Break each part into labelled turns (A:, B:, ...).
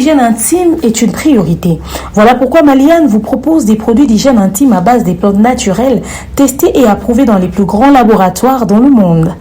A: L'hygiène intime est une priorité. Voilà pourquoi Maliane vous propose des produits d'hygiène intime à base des plantes naturelles, testés et approuvés dans les plus grands laboratoires dans le monde.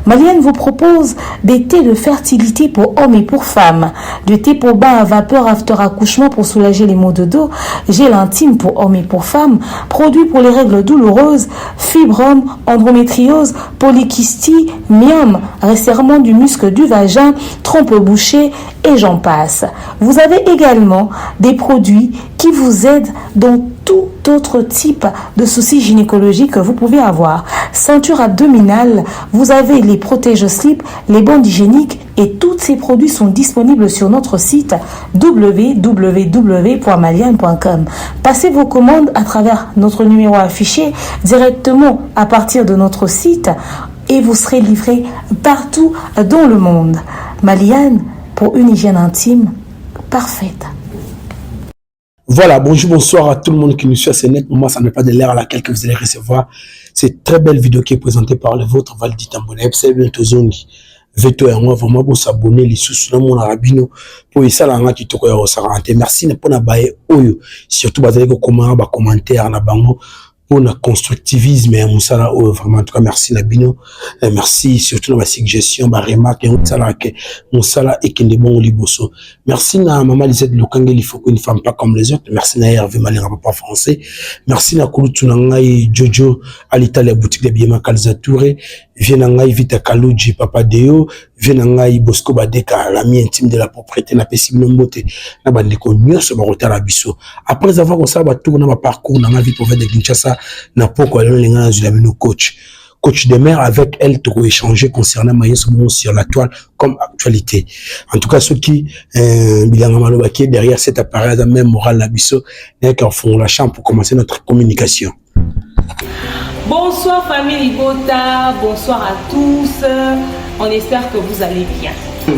A: Maliane vous propose des thés de fertilité pour hommes et pour femmes, du thé pour bain à vapeur after accouchement pour soulager les maux de dos, gel intime pour hommes et pour femmes, produits pour les règles douloureuses, fibrome, endométriose, polykystie, myome, resserrement du muscle du vagin, trompe bouchée et j'en passe. Vous avez également des produits qui vous aident dans tout autre type de soucis gynécologiques que vous pouvez avoir. Ceinture abdominale, vous avez les protège-slips, les bandes hygiéniques et tous ces produits sont disponibles sur notre site www.maliane.com. Passez vos commandes à travers notre numéro affiché directement à partir de notre site et vous serez livré partout dans le monde. Maliane, pour une hygiène intime parfaite.
B: Voilà, bonjour, bonsoir à tout le monde qui nous suit à ce net moment. Ça n'est pas de l'heure à laquelle que vous allez recevoir cette très belle vidéo qui est présentée par le vôtre Valdi Tambona. C'est bientôt Zongi. Veto yango vraiment bo s'abonner lisusu na mona bino po esala nga kitoko ya kosaka te. Merci na pona baye oyo surtout bazali kokoma ba commentaire na bango pona constructivisme ya mosala oyo. Vraiment, en tout cas, merci na bino. Merci surtout na ba suggestion, ba remarque yango esalaka ke mosala ekende bongo liboso. Merci na mama Lisette Lukange Lifoko, une femme pas comme les autres. Merci na Hervé Malenga, papa français. Merci na kulutu na ngai Jojo Alitali ya boutique de Biema Kalza Touré, vie na ngai Vita Kaluji, papa Deo, vie na ngai Bosco Badeka, l'ami intime de la propriété. Napesi bino mbote na bandeko nyonso bakotala biso. Après avoir kosala batour na baparcours na nga vie province de Kinshasa na poko ya lelo, ndenge nazwila bino coach de mer, avec elle toko échanger concernant mayeso bongo sur la toile comme actualité. En tout cas, soki bilanga maloba qui est derrière cet appareil aza même moral na biso nayeke kofongola champ pour commencer notre communication.
C: Bonsoir famille Libota, bonsoir à tous. On espère que vous allez bien.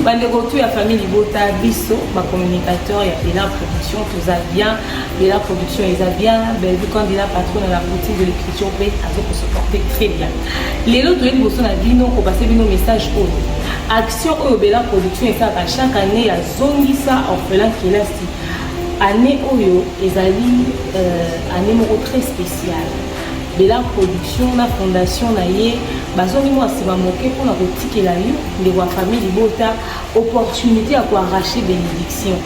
C: Bandeko tout ya famille Libota, biso ba communicateur ya Bella Production toza bien. Bella Production eza bien. Bellevue candidat patron na la boutique de l'écriture pe azo ko se porter très bien. Lelo toyeli liboso na bino kopase bino message oyo. Action oyo Bella Production esalaka chaque année ya zongisa orphelin kelasi. Année oyo ezali année moko très spéciale. Bella Production na fondation na ye bazongi mwa nsima moke mpona kotikela yo ndeko ya famille Libota opportunité ya koarracher bénédiction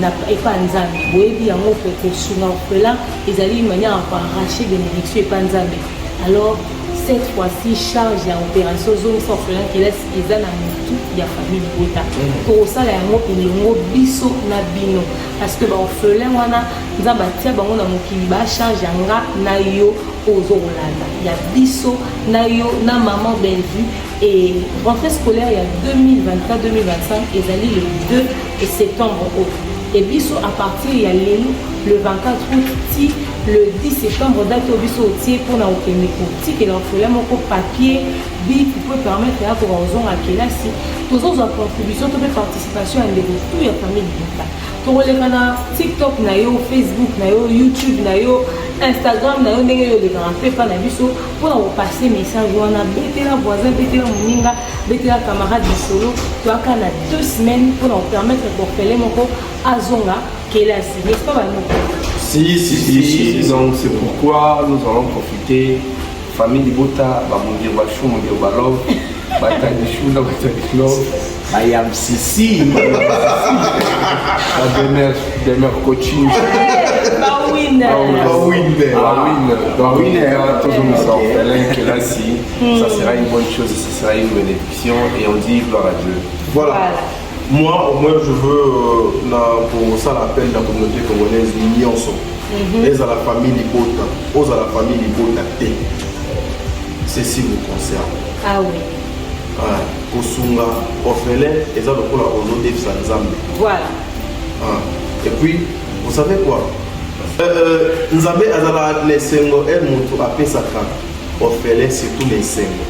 C: na epa Nzambe. Boyebi yango mpe kosunga orphelin ezali une manière ya koarracher bénédiction epa Nzambe. Alors cette fois-ci, charge ya opération zongisa orphelin kelasi eza na motu ya famille Libota. Tokosala yango elongo biso na bino, parce que baorphelin wana, Nzambe atia bango na mokili, bacharge ya nga na yo oyo ozokolanda, ya biso na yo na maman Bellevue. Et rentrée scolaire ya 2024-2025 ezali le 2 septembre oyo. Et biso, à partir ya lelo le 24 août ti le 10 septembre, date oyo biso otie mpona kokende kotikela orphelin moko papier, bic po permettre ya koka kozonga kelasi, tozozwa contribution to mpe participation ya ndeko tu ya famille Libota. Tokoleka na TikTok na yo, Facebook na yo, YouTube na yo, Instagram na yo, ndenge yo olekaka mpe epa na biso mpona kopase message wana. Betela voisin, betela moninga, betela camarade lisolo. Toyaka na 2 semaines mpona kopermettre orphelin moko azonga kelasi, n'est-ce pas banoko?
D: Si, si, si, si. Donc c'est pourquoi nous allons profiter. Famille Libota, Bamondir Bachou, Mondir Balov, Batanichou, Batanichou,
E: Bayam Sisi.
D: Demer, Demer Coaching.
C: Bawin.
D: Bawin. Bawin. Donc, toujours ça, orphelin, kelasi, ça sera une bonne chose, ça sera une bénédiction et on dit gloire à Dieu.
F: Voilà. Moi, au moins, je veux, pour ça, l'appel de la communauté congolaise, nyonso. Eza la famille Libota, oza la famille Libota te. Ceci vous concerne.
C: Ah oui.
F: Ouais. Kosunga orphelin eza lokola ozodefisa Nzambe. Ah. Et puis, vous savez quoi, Nzambe azalaka na esengo e moto apesaka orphelin, surtout na esengo.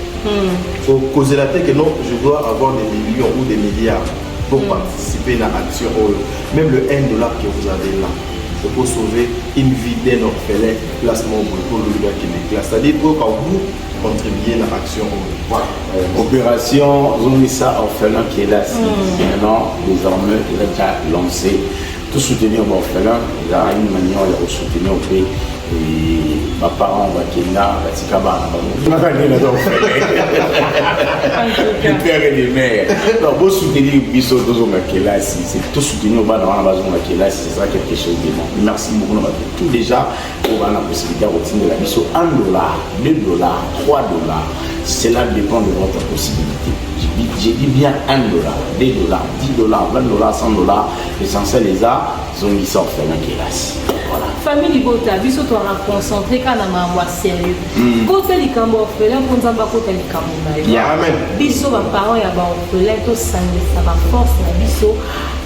F: Kozela te que non, je dois avoir des millions ou des milliards pour participer à l'action oyo. Même le 1 dollar que vous avez là pour sauver une vie d'un orphelin, placement pour le gars qui est classe, c'est-à-dire pour que vous contribuer à l'action oyo. Voilà.
E: Opération Zongisa Orphelin qui est là, maintenant, désormais, il est déjà lancé. Tosoutenir baorphelin ezalaka une manière ya kosoutenir mpe baparent bakenda batika bana bango kaka nde naza orphelin du père et de mère. Donc bosoutenir biso tozonga kelasi, tosoutenir bana wana bazonga kelasi, ce sera quelque chose de bon. Merci beaucoup na bato tout déjà oyo bana possibilité ya kotindela biso 1 dollar, 2 dollars, 3 dollars, cela dépend de votre possibilité. J'ai dit bien 1 dollar, 2 dollars, 10 dollars, 20 dollars, 100 dollars. L'essentiel eza zongisa orphelin kelasi. Voilà.
C: Famille libota, biso toaka concentré kaka na makambo ya sérieux. Kota likambo orphelin mpo Nzambe akota likambo na yo.
F: Amen.
C: Biso baparent ya baorphelin, tosangisa baforce na biso,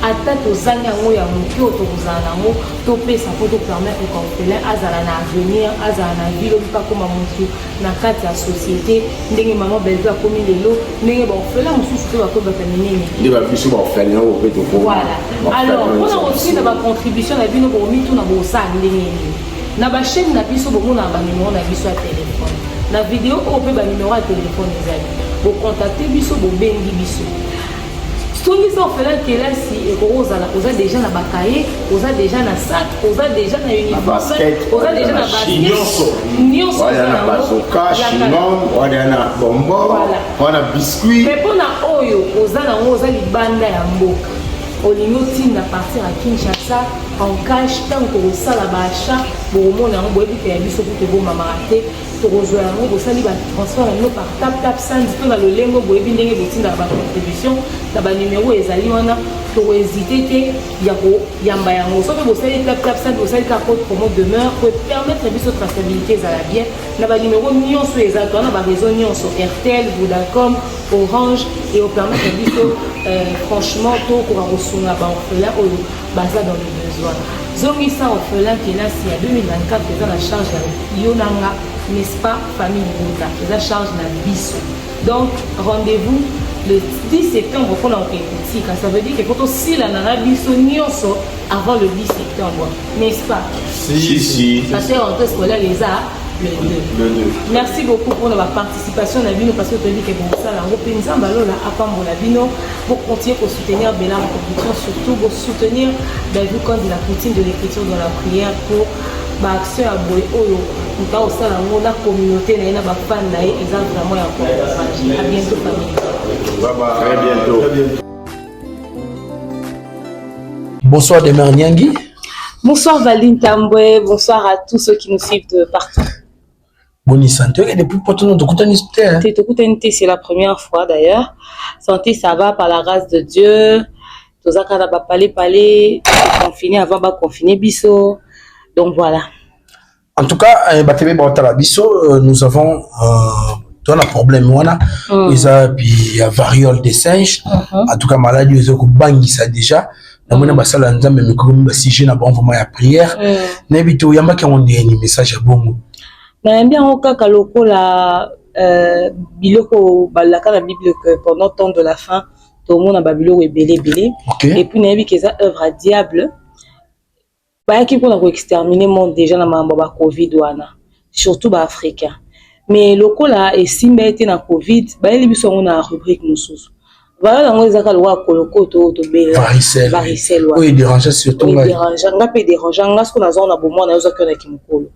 C: ata tozangi yango ya moke oyo tokozala nango, topesa mpo topermettre ka orphelin azala na avenir, azala na vie, lobi mpe akóma motu na kati ya société, ndenge mama Bellevue akomi lelo, ndenge baorphelin mosusu mpe bakomi bato ya minene.
E: Nde babiso baorphelin oyo mpe tokoma.
C: Voilà. Alors, mpona kotinda bacontribution na bino, bomituna bosala ndenge nini. Na bachaîne na biso bomonaka banumero na biso ya telefone. Na video oyo mpe banumero ya telefone ezali, bocontacte biso, bobengi biso. Songisa orphelin kelasi ekoki kozala oza déjà na bacahier, oza déjà na sac, oza déjà na uniforme,
E: basket,
C: oza déjà na basket.
E: Nyonso.
C: Nyonso.
E: Wana na bazoka, chewing-gum, wana na bonbon, wana biscuit.
C: Mais mpona oyo oza nango, oza libanda ya mboka, olingi otinda partir ya Kinshasa en cash, ntango tokosala baachat, bokomona yango, boyebi ke ya biso kutu ebomamaka te. Tokozwa yango, bosali batransfert na bino par Tap Tap Send to na lolengo boyebi ndenge botindaka bacontribution na banumero ezali wana. Tokohésite te ya koyamba yango. Soki bosali Tap Tap Send, bosali kaka code promo demeure po permettre biso traçabilité ezala bien. Na banumero nyonso eza to wana, baréseau nyonso, Airtel, Vodacom, Orange, et opermettre biso franchement tokoka kosunga baorphelin oyo baza dans le besoin. Zongisa orphelin kelasi ya 2024 eza na charge ya yo na nga, n'est-ce pas, famille libota? Eza charge na biso. Donc rendez-vous le 10 septembre mpona kokende kotika. Ça veut dire que po tosilana na biso nyonso avant le 10 septembre, n'est-ce pas?
E: Si, si.
C: Parce que rentrée scolaire eza le 2.
F: Le 2.
C: Merci beaucoup pour la participation na bino, parce que toyebi ke bosala yango mpe Nzambe alola apambola bino. Bocontinue kosoutenir Bella Production, surtout bosoutenir Bellevue Kandi, la poutine de l'écriture dans la prière, pour baaction ya boye oyo moto akosala yango na communauté na ye, na bafan na ye, eza vraiment ya koencourage. À bientôt, famille.
F: Bye bye.
E: Très bientôt.
F: Très bientôt.
B: Bonsoir Demer Nyangi.
C: Bonsoir Valine Tambwe, bonsoir à tous ceux qui nous suivent de partout.
B: Boni santé? Ok, depuis poto tokutani te, hein?
C: Tokutani te, c'est la première fois d'ailleurs. Santé, ça va par la grâce de Dieu. Tozaka na ba parler parler, confiné avant ba confiner biso. Donc voilà.
B: En tout cas, bato ebele baotala biso, nous avons toza na problème wana eza puis ya variole des singes. En tout cas, maladie oyo eza kobangisa déjà. Namoni basala ya Nzambe mikolo basujet na bango vraiment ya prière. Nayebi te, oyambaki yango ndenge message ya bongo?
C: Nayambi yango kaka lokola biloko balaka na Bible que pendant temps de la fin tomona babiloko ebele ebele. Et puis nayebi ke eza œuvre ya diable. Bayaki mpona koexterminer monde déjà na makambo ya bacovid wana, surtout baafricain. Mais lokola esimba ete na Covid, bayeli biso yango na rubrique mosusu. Variole yango ezaka lokola kolokoto oyo tobela.
B: Varicelle.
C: Varicelle wana.
B: Oyo edérange surtout ngai.
C: Edérange nga mpe, edérange nga. Soki naza na bomwana, ozwaki wana kimokolo,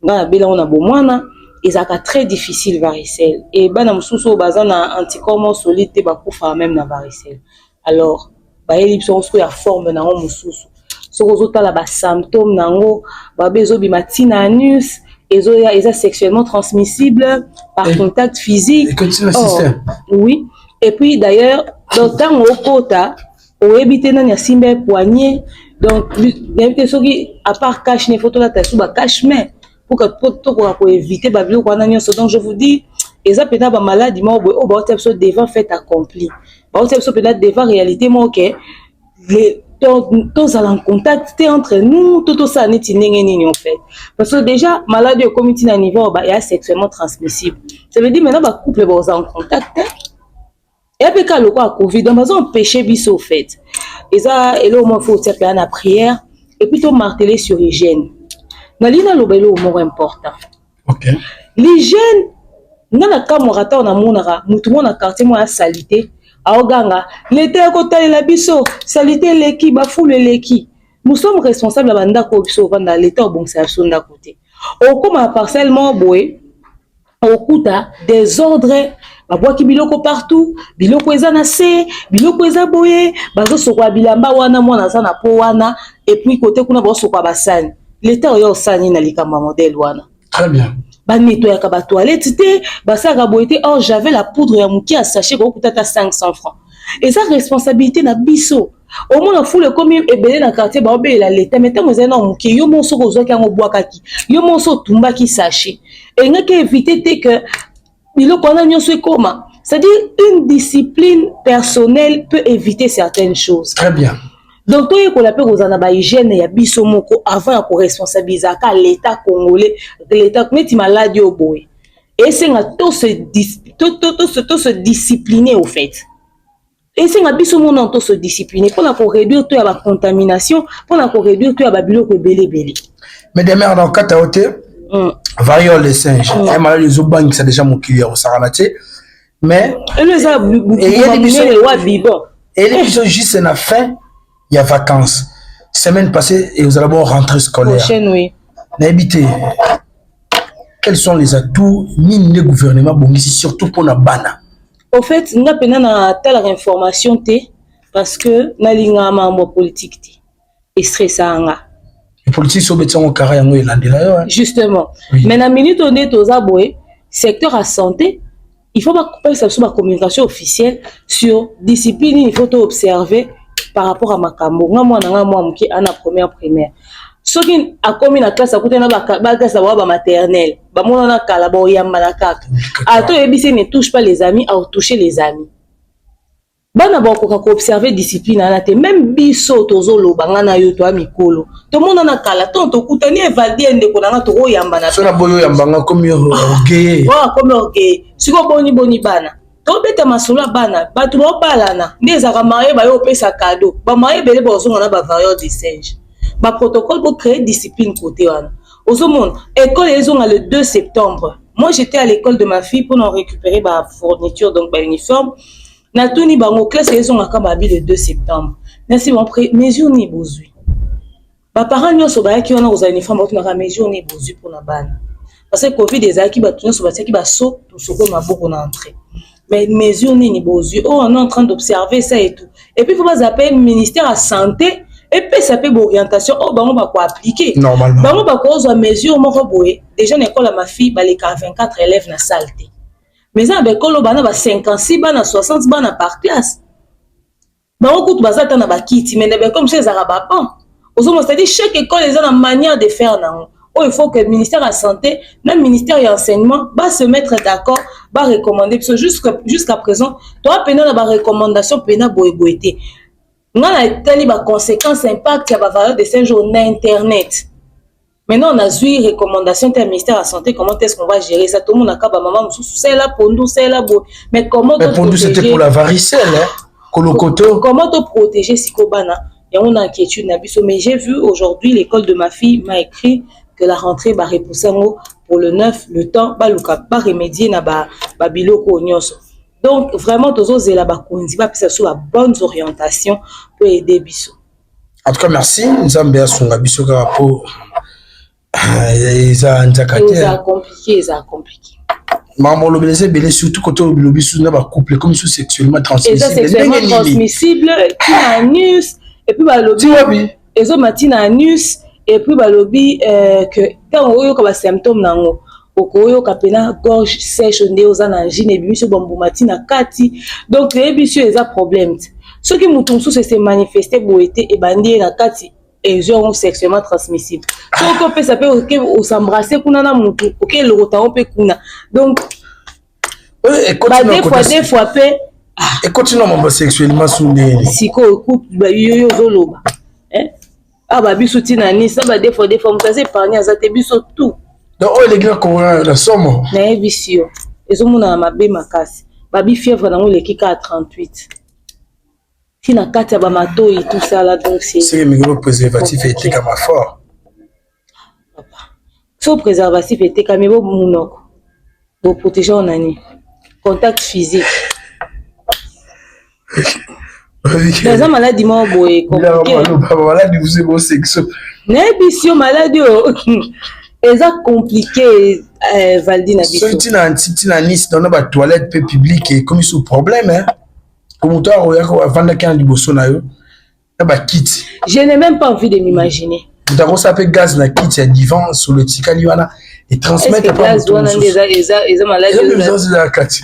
C: nga nabela yango na bomwana. Ezalaka très difficile, varicelle, e bana mosusu oyo baza na anticorps moko solide te bakufaka même na varicelle. Alors bayeli biso yango sikoyo ya forme na yango mosusu. Soki ozotala basymptôme na yango, babe ezobima ntina anus, ezoya, eza sexuellement transmissible par contact physique.
B: Ekoti na système.
C: Oui, et puis d'ailleurs, donc ntango okota, oyebi te nani asimba ye poignet. Donc nayebi te soki à part cache-nez, faut tolata su ba cache-main pour que po tokoka koéviter babiloko wana nyonso. Donc je vous dis, eza mpenza bamaladi moko boye oyo baotia biso devant fait accompli, baotia biso mpenza devant réalité moko ke tozala en contact te entre nous, to tosala neti ndenge nini en fait. Parce que déjà maladie ekomi ntina niveau ya sexuellement transmissible, ça veut dire maintenant bacouple baoza en contact te. Eya mpe kaka lokola Covid, donc bazo empêcher biso. Au fait, eza eloko moko faut otia mpenza na prière et puis tomarteler sur hygiène. Nalingi naloba eloko moko important. L'hygiène, nga na kamwaka ntango namonaka motu moko na quartier moko ya saleté, aoganga leta ya kotalela biso, saleté eleki, bafulu eleki. Nous sommes responsables ya bandako oyo biso ovanda. Leta obongisa biso ndako te. Okóma na parcelle moko boye, okuta désordre, babwaki biloko partout, biloko eza na se, biloko eza boye, bazosokola bilamba wana, mwana aza na po wana, et puis kote kuna bazosokola basani. Leta oyo osani na likambo ya modèle wana?
B: Très bien.
C: Banettoyaka batoilette te, basalaka boye te. Or j'avais la poudre ya moke ya sachet, kokuta ata 500 francs. Eza responsabilité na biso. Omona fulu ekomi ebele na quartier, baobelela leta. Mais ntango ezali na moke, yo moko soki ozwaki yango, obwakaki, yo moko so otumbaki sachet, elingaki éviter te que biloko wana nyonso ekoma. C'est-à-dire, une discipline personnelle peut éviter certaines choses.
B: Très bien.
C: Donc toyekola mpe kozala na bahygiène ya biso moko avant ya koresponsabilizaka l'état congolais. L'état neti maladi oyo boye, esenga to se discipliner. Au fait, esenga biso mona to se discipliner mpona koréduire to ya bacontamination, mpona koréduire to ya babiloko ebele ebele.
B: Mais demeure dans kata yo te, variole de singe, maladi ezobangisa déjà mokili ya kosakana te, mais
C: elo eza monene wa bibon.
B: Eyeli biso juste na fin ya vacances. Semaine passée ezala bon rentrée scolaire.
C: Prochaine, oui.
B: Nayebi te quels sont les atouts nini nde gouvernement bongisi, surtout mpona bana.
C: Au fait, nga mpena natalaka information te parce que nalingaka makambo ya politique te, estressaka nga.
B: Politique so obeti yango kara, yango elandela yo.
C: Justement. Oui. Mais na minute oyo nde toza boye, secteur ya santé, il faut bapesa biso bacommunication officielle sur discipline nini il faut toobserver par rapport à makambo. Nga mwana nga mwa moke ana première primaire, soki akomi na classe, akutani na baklasse na bango bamaternelle, bamonana kala, baoyambana kaka. Ata oyebisi ne touche pas les amis, aotouche les amis. Bana bakoka koobserve discipline wana te. Même biso tozoloba, nga na yo toya mikolo, tomonana kala, ntongo tokutani, evaldi ndeko na nga, tokoyambana.
B: So na boyo oyambanga, komi orgueil.
C: Oyo akomi orgueil. Sikoyo boni boni bana, tobeta masolo ya bana. Bato baobalana nde ezalaka marie, bayo opesa cadeau, bamarie ebele bazonga na bavariole de singe. Baprotocole, bocréer discipline côté wana. Ozomona école ezonga le 2 septembre. Moi, j'étais à l'école de ma fille mpona récupérer bafourniture, donc bauniforme. Natuni bango classe ezongaka, babi le 2 septembre. Nasi bon, mesure nini bozwi? Baparent nyonso bayaki wana kozala uniforme, batunaka mesure nini bozwi mpona bana, parce que Covid ezalaki, bato nyonso batiaki baso tosoko maboko na entrée. Mais mesure nini bozwi? Oh, on est en train d'observer ça et tout. Et puis faut bazala mpe ministère ya santé epesa mpe baorientation oyo bango bakoappliquer.
B: Normalement.
C: Bango bakozwa mesure moko boye. Déjà na école ya ma fille, baleka 24 élèves na salle te, mais eza na baekole oyo bana ba 56 bana, 60 bana par classe. Bango kutu baza ata na bakiti, mais na baekole mosusu ezalaka baban. Ozomona, c'est-à-dire chaque école eza na manière de faire nango. Oyo il faut que ministère ya santé na ministère ya enseignement ba se mettre d'accord, barecommander biso. Jusqu'à présent toa mpena na barecommandation mpena boyeboye te. Nga na etali baconséquence, impact ya bavariole de singe na internet. Maintenant, on a eu recommandation du ministère de la Santé. Comment est-ce qu'on va gérer ça? Tout le monde a maman mosusu, c'est là pondu, c'est là boye. Mais comment
B: Mais pondu, c'était pour la varicelle, hein? Kolokoto.
C: Comment te protéger siko bana? Il y a une inquiétude na biso. Mais j'ai vu aujourd'hui, l'école de ma fille m'a écrit que la rentrée va repousser pour le 9, le temps baluka ba remédier na ba biloko nyonso. Donc vraiment tozozela bakonzi bapesa biso ba bonnes orientations pour aider biso.
B: En tout cas, merci. Nzambe asunga biso kaka po eza nzaka te.
C: Eza compliqué, eza compliqué.
B: Makambo olobela eza ebele, surtout kote olobi su na bacouple comme su sexuellement
C: eza
B: transmissible.
C: Sexuellement
B: Ndenge nini?
C: transmissible ntina anus. Et puis balobi
B: Ti wapi?
C: Ezoma ntina anus. Et puis balobi que ntango oyoka basymptôme nango, okoyoka mpena gorge sèche, nde oza na angine, ebimisi yo bambuma ntina kati. Donc eyebi so eza problème te. Soki moto mosusu ese manifeste boye te, ebandi ye na kati, ezwi yango sexuellement transmissible. Soki opesa mpe, oke osembrasse kuna na motu, oke elokota yango mpe kuna. Donc
B: Oyo ekoti
C: ba
B: na
C: deux fois
B: côté
C: deux fois mpe.
B: Ekoti na mambo sexuellement su ndeni.
C: Sikoyo yo ozoloba, eh? Awa babiso ntina nisi na ba deux fois deux fois, moto aza épargne aza te, biso tout.
B: Donc oyo eleki na corona na somo.
C: Nayebisi yo, ezomonana mabe makasi. Babi fièvre nango eleki kaka 38 ntina kati ya bamatoi, tout ça là. Donc c'est
B: seke mikolo préservatif etekama fort.
C: So préservatif etekami, bo munoko boprotege ngo nani? Contact physique. Eza maladi moko boye
B: maladi mosusu ekosekisa.
C: Nayebisi yo, maladi oyo eza compliqué, Valdi na biso.
B: Soki ntina Nice dans batoilette mpe publique ekomi sous problème, ko moto akoyaka avandaki na liboso na yo na bakiti.
C: Je n'ai même pas envie de m'imaginer.
B: Moto akosala mpe gaz na kiti ya divan, solo etikali wana, etransmettre.
C: Gaz wana nde eza maladi.
B: Eza kati.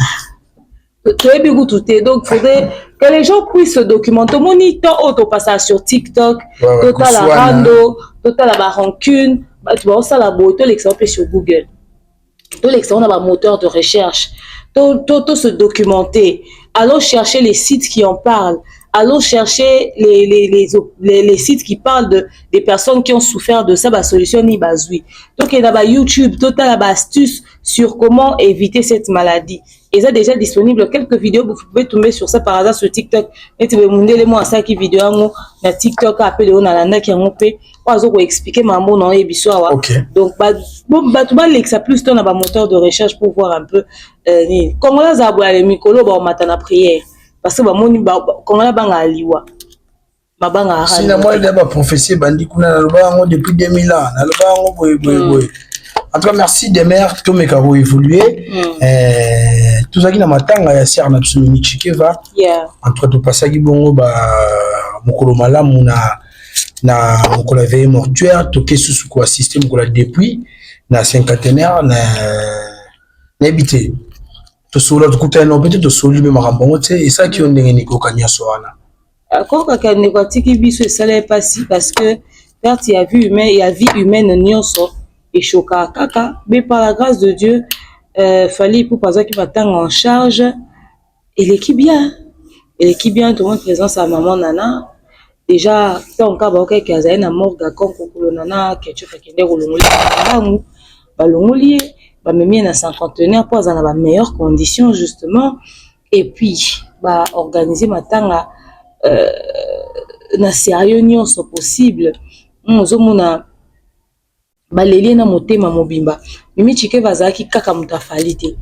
C: Toyebi kutu te. Donc faudrait que les gens puissent se documenter. Omoni temps oyo topasaka sur TikTok, totala rando, totala barancune, bato baosala boye, tolekisa mpe sur Google, tolekisa ngo na bamoteur de recherche, to se documenter. Allons chercher les sites qui en parlent, allons chercher les sites qui parlent des personnes qui ont souffert de ça, basolution ni bazwi. Tokende na baYouTube, totala baastuce sur comment éviter cette maladie. Eza déjà disponible, quelques vidéos, vous pouvez tomber sur ça par hasard sur TikTok. Neti boye, mundele mo asalaki video yango na TikTok, apele oyo nalandaki yango mpe, oyo aza koexpliquer mambo na oyebi so awa. Donc bato balekisa plus to na bamoteur de recherche pour voir un peu nini. Congolais azala boye, ale mikolo baomata na prière parce que bamoni Congolais bangaka liwa, mabanga.
B: Sina mwa ya baprophétie ebandi kuna. Naloba yango depuis 2000 ans, naloba yango boye boye boye. En tout cas, merci Demer, tomeka koévoluer. Tozalaki na matanga ya sœur na biso Mimi Chikeva. En tout cas, topasaki bongo ba mokolo malamu na mokolo ya veillée mortuaire, toke susu koassiste mokolo ya depuis na cinquantenaire. Na nayebi te, tosolola, tokutani na mpe te, tosoli mpe makambo yango te. Esalaki yo ndenge nini koyoka nyonso wana?
C: Kokaka ndeko atiki biso, esala ye mpasi parce que perte ya vie humaine, ya vie humaine nyonso eshokaka kaka. Mais par la grâce de Dieu, Fally Ipupa azwaki matanga en charge, eleki bien, eleki bien. Tomoni présence ya mama Nana déjà. Ntango kaka baokaki azali na morgue ya Konkokolo, Nana Ketchup akende kolongoli mbangu, balongoli ye, bamemi ye na cinquantenaire mpo aza na bameilleures conditions justement. Et puis baorganize matanga na sérieux nyonso possible. Ozomona baleli ye na motema mobimba. Mimi Chikeva azalaki kaka moto afali te,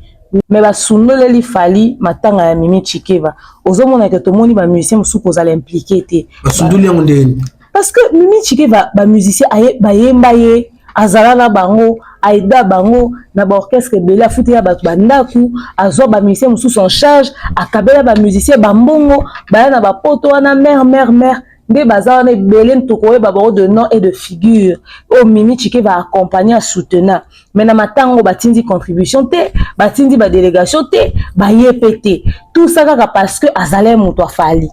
C: me basundoleli Fally matanga ya Mimi Chikeva. Ozomona ke tomoni bamusicien mosusu kozala impliqué te.
B: Basundoli yango ndeni?
C: Parce que Mimi Chikeva, bamusicien bayemba ye, azala na bango, aida bango na baorchestre ebele, afutela bato bandako, azwa bamusicien mosusu en charge, akabela bamusicien bambongo, baya na bapoto wana, mare mare mare nde baza wana ebele, tokoyeba bango de nom et de figure, oyo Mimi Chikeva accompagne, asoutenant. Mais na matango batindi contribution te, batindi badélégation te, baye mpe te. Tout ça kaka parce que azala ye moto afali.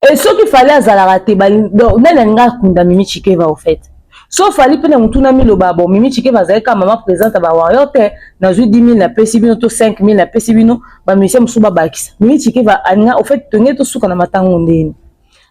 C: E soki Fally azalaka te, nani alinga akunda Mimi Chikeva? Au fait, so Fally mpe na motu na miloba, bon, Mimi Chikeva azali kaka mama présidente ya bawarrior te, nazwi 10 000 napesi bino, to 5 000 napesi bino, bamusicien mosusu babakisa. Mimi Chikeva alinga, au fait, tonge tosuka na matango ndeni.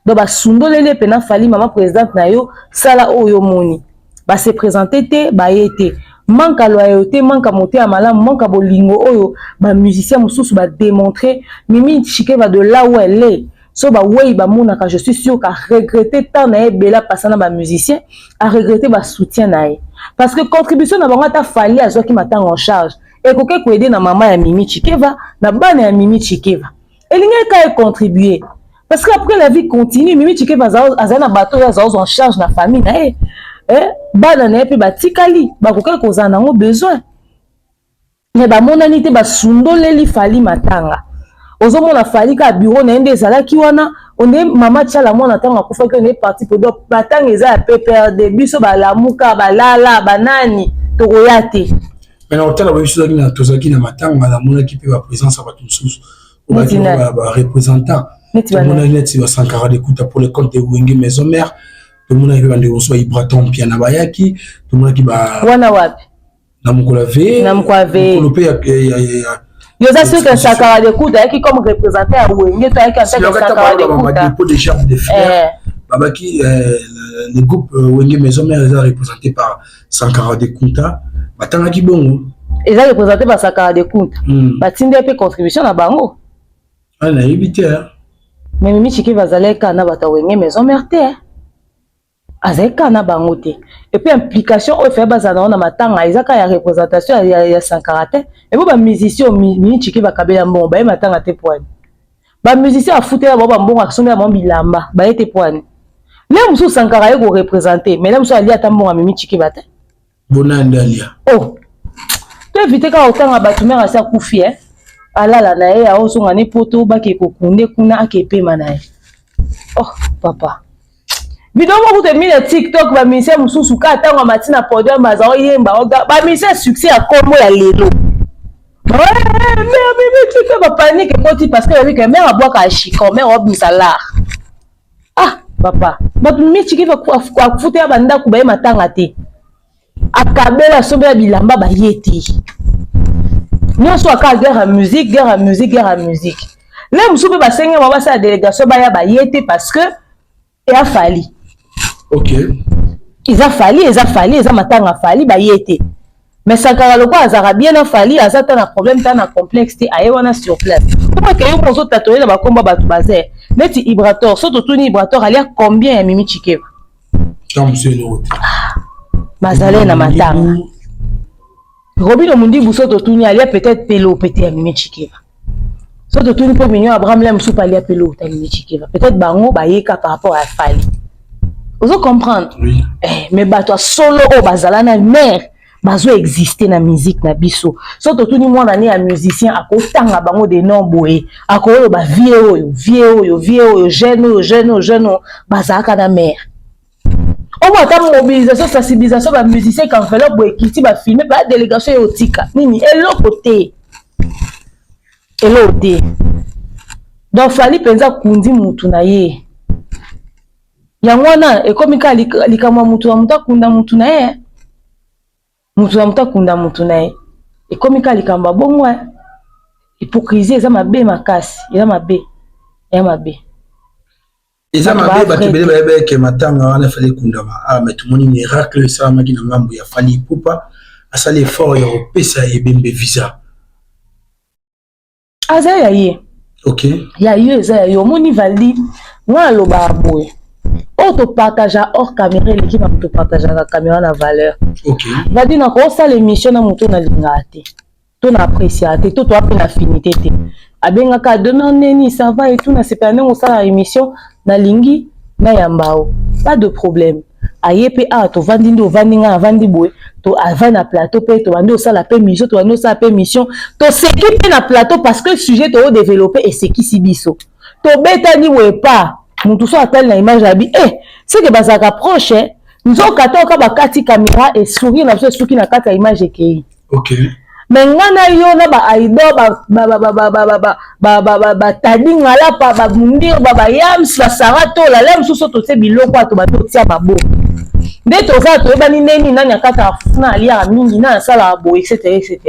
C: Donc basundoleli mpe na Fally, mama présidente na yo, sala oyo omoni. Base présente te, baye te. Manque ya loyauté, manque ya motema malamu, manque ya bolingo oyo bamusicien mosusu badémontre Mimi Chikeva de là où elle est. So bawei bamonaka, je suis sûr qu'aregrete temps na ye ebele apasa na bamusicien, aregrete basoutien na ye, parce que contribution na bango, ata Fally azwaki matanga en charge, ekoki koaider na mama ya Mimi Chikeva, na bana ya Mimi Chikeva, elingi ka econtribue, parce que après la vie continue. Mimi Chikeva azali na bato oyo azwa en charge na famille na ye, bana na ye mpe batikali, bakoki kozala nango besoin. Me bamonani te, basundoleli Fally matanga. Ozomona Fally kaka bureau na ye nde ezalaki wana. Onde mama Tiala mwana ntango akufaki, onde parti po. Donc matanga eza ya PPRD, biso balamuka, balala, banani tokoya te.
B: Me na kotala boye, biso tozalaki na matanga, namonaki mpe baprésence ya bato mosusu, bareprésentant. Tomonaki neti basankara dekuta pour le compte de Wenge Maison Mère, tomonaki mpe bandeko mosusu, baibraton Mpiana bayaki, tomonaki.
C: Wana wapi?
B: Na mokolo ya ve.
C: Na mokolo ya ve.
B: Mokolo mpe.
C: Yo oza sûr que Sankara de Kuta ayaki comme représentant ya Wenge to ayaki en tant que Sankara de Kuta?
B: Dépôt de gerbe de fleurs, babaki le groupe Wenge Maison Mère eza représenté par Sankara de Kunta, batangaki bongo.
C: Eza représenté par Sankara de Kunta, batindi mpe contribution na bango.
B: Nayebi te.
C: Mais Mimi Chikeva azalaki kaka na bato ya Wenge Maison Mère te, azalaki kaka na bango te. Et puis implication oyo efai bazala nango na matanga eza kaka ya représentation ya Sankara te. Ebo bamusicien, Mimi Chike bakabela mbongo, baye matanga te. Poani? Ba musiciens afutela bango ba mbongo asombela bango bilamba baye te poani. Le mosusu Sankara ye ko représenter mais le mosusu alia ata mbongo amemi Tshikeva te.
B: Bona nde alia.
C: Oh. To éviter kaka kotanga bato mère asi akufi eh. Alala na ye aozonga ne poto bake kokunde kuna ake pema na ye. Oh papa. Video moko kutu emi na TikTok ba musiciens mosusu kaka ntango amati na podium aza oyemba oga ba musiciens succès ya kombo ya lelo. Mère mimi tika ba panique ekoti parce que bayebi que mère abwaka chicon mère obimisa lar. Ah papa bato mimi tiki afutela bandako baye matanga te akabela asombela bilamba baye te nyonso aka guerre ya musique guerre ya musique guerre ya musique le mosusu mpe basenge bango basala délégation baya baye te parce que eya Fally. Eza Fally, eza Fally, eza matanga Fally baye te. Mais Sankara lokola azalaka bien na Fally, aza ta na problème ta na complexe te, aye wana sur place. Pourquoi que yo ozo tatoyer na bakomba bato baze neti Ibrator, so totuni Ibrator alia combien ya Mimi Tshikeva? Bazale na matanga. Robino Mundibu so totuni alia peut-être pelo pete ya Mimi Tshikeva. So totuni mpo mignon Abraham la mosusu alia pelo ta Mimi Tshikeva. Peut-être bango bayeka par rapport à Fally. Ozo comprendre?
B: Oui.
C: Eh, mais bato ya solo oyo bazala na mère bazo exister na musique na biso. So totuni mwana ne ya musicien akotanga bango de nom boye, akoloba vie oyo, vie oyo, vie oyo, jeune oyo, jeune oyo, jeune oyo, bazalaka na mère. Omo ata mobilisation sensibilisation ba musicien qu'enveloppe boye ekiti ba filme ba délégation ye otika nini eloko te eloko te. Donc Fally mpenza akundi mutu na ye yango wana ekomi kaka likambo ya mutu na mutu akunda mutu na ye, mutu na mutu akunda mutu na ye, ekomi kaka likambo ya bongo. Hypocrisie eza mabe makasi, eza mabe, eza mabe.
B: Eza mabe. Bato ebele bayeba eke matanga wana efali ekundama. Ah, mais tomoni miracle esalamaki na ngambo ya Fally Ipupa, asali effort ya kopesa ebembe visa.
C: Aza ya ye. Ya yo eza ya yo. Omoni Valdi, nga alobaka boye, oyo topartage hors caméra eleki na moto topartageaka caméra na valeur. Valdi, nakosala émission na moto nalingaka te to na appréciaka te to toa mpe na affinité te, abengaka demain neni ça va et tout, nasepela ndenge osala émission, nalingi nayamba o, pas de problème. Aye mpe awa tovandi nde ovandi, ngai navandi boye, to avandi na plateau mpe tobandi osala mpe mission, tobandi osala mpe mission, toseki mpe na plateau parce que sujet toodéveloppe esekisi biso, tobetani boye pa motu so atali na image abi eh, seke bazalaka proche. Nzoka toka bakati caméra e sourire na biso esuki na kati ya image ekei. Mais nga na yo na baaidor, batadi ngalapa, bamundir, bayams, basara, tola le mosusu totie biloko ato bato otia maboko nde toza toyebani ndeni nani akataka fufu na aliaka mingi nani asalaka boye, etc etc.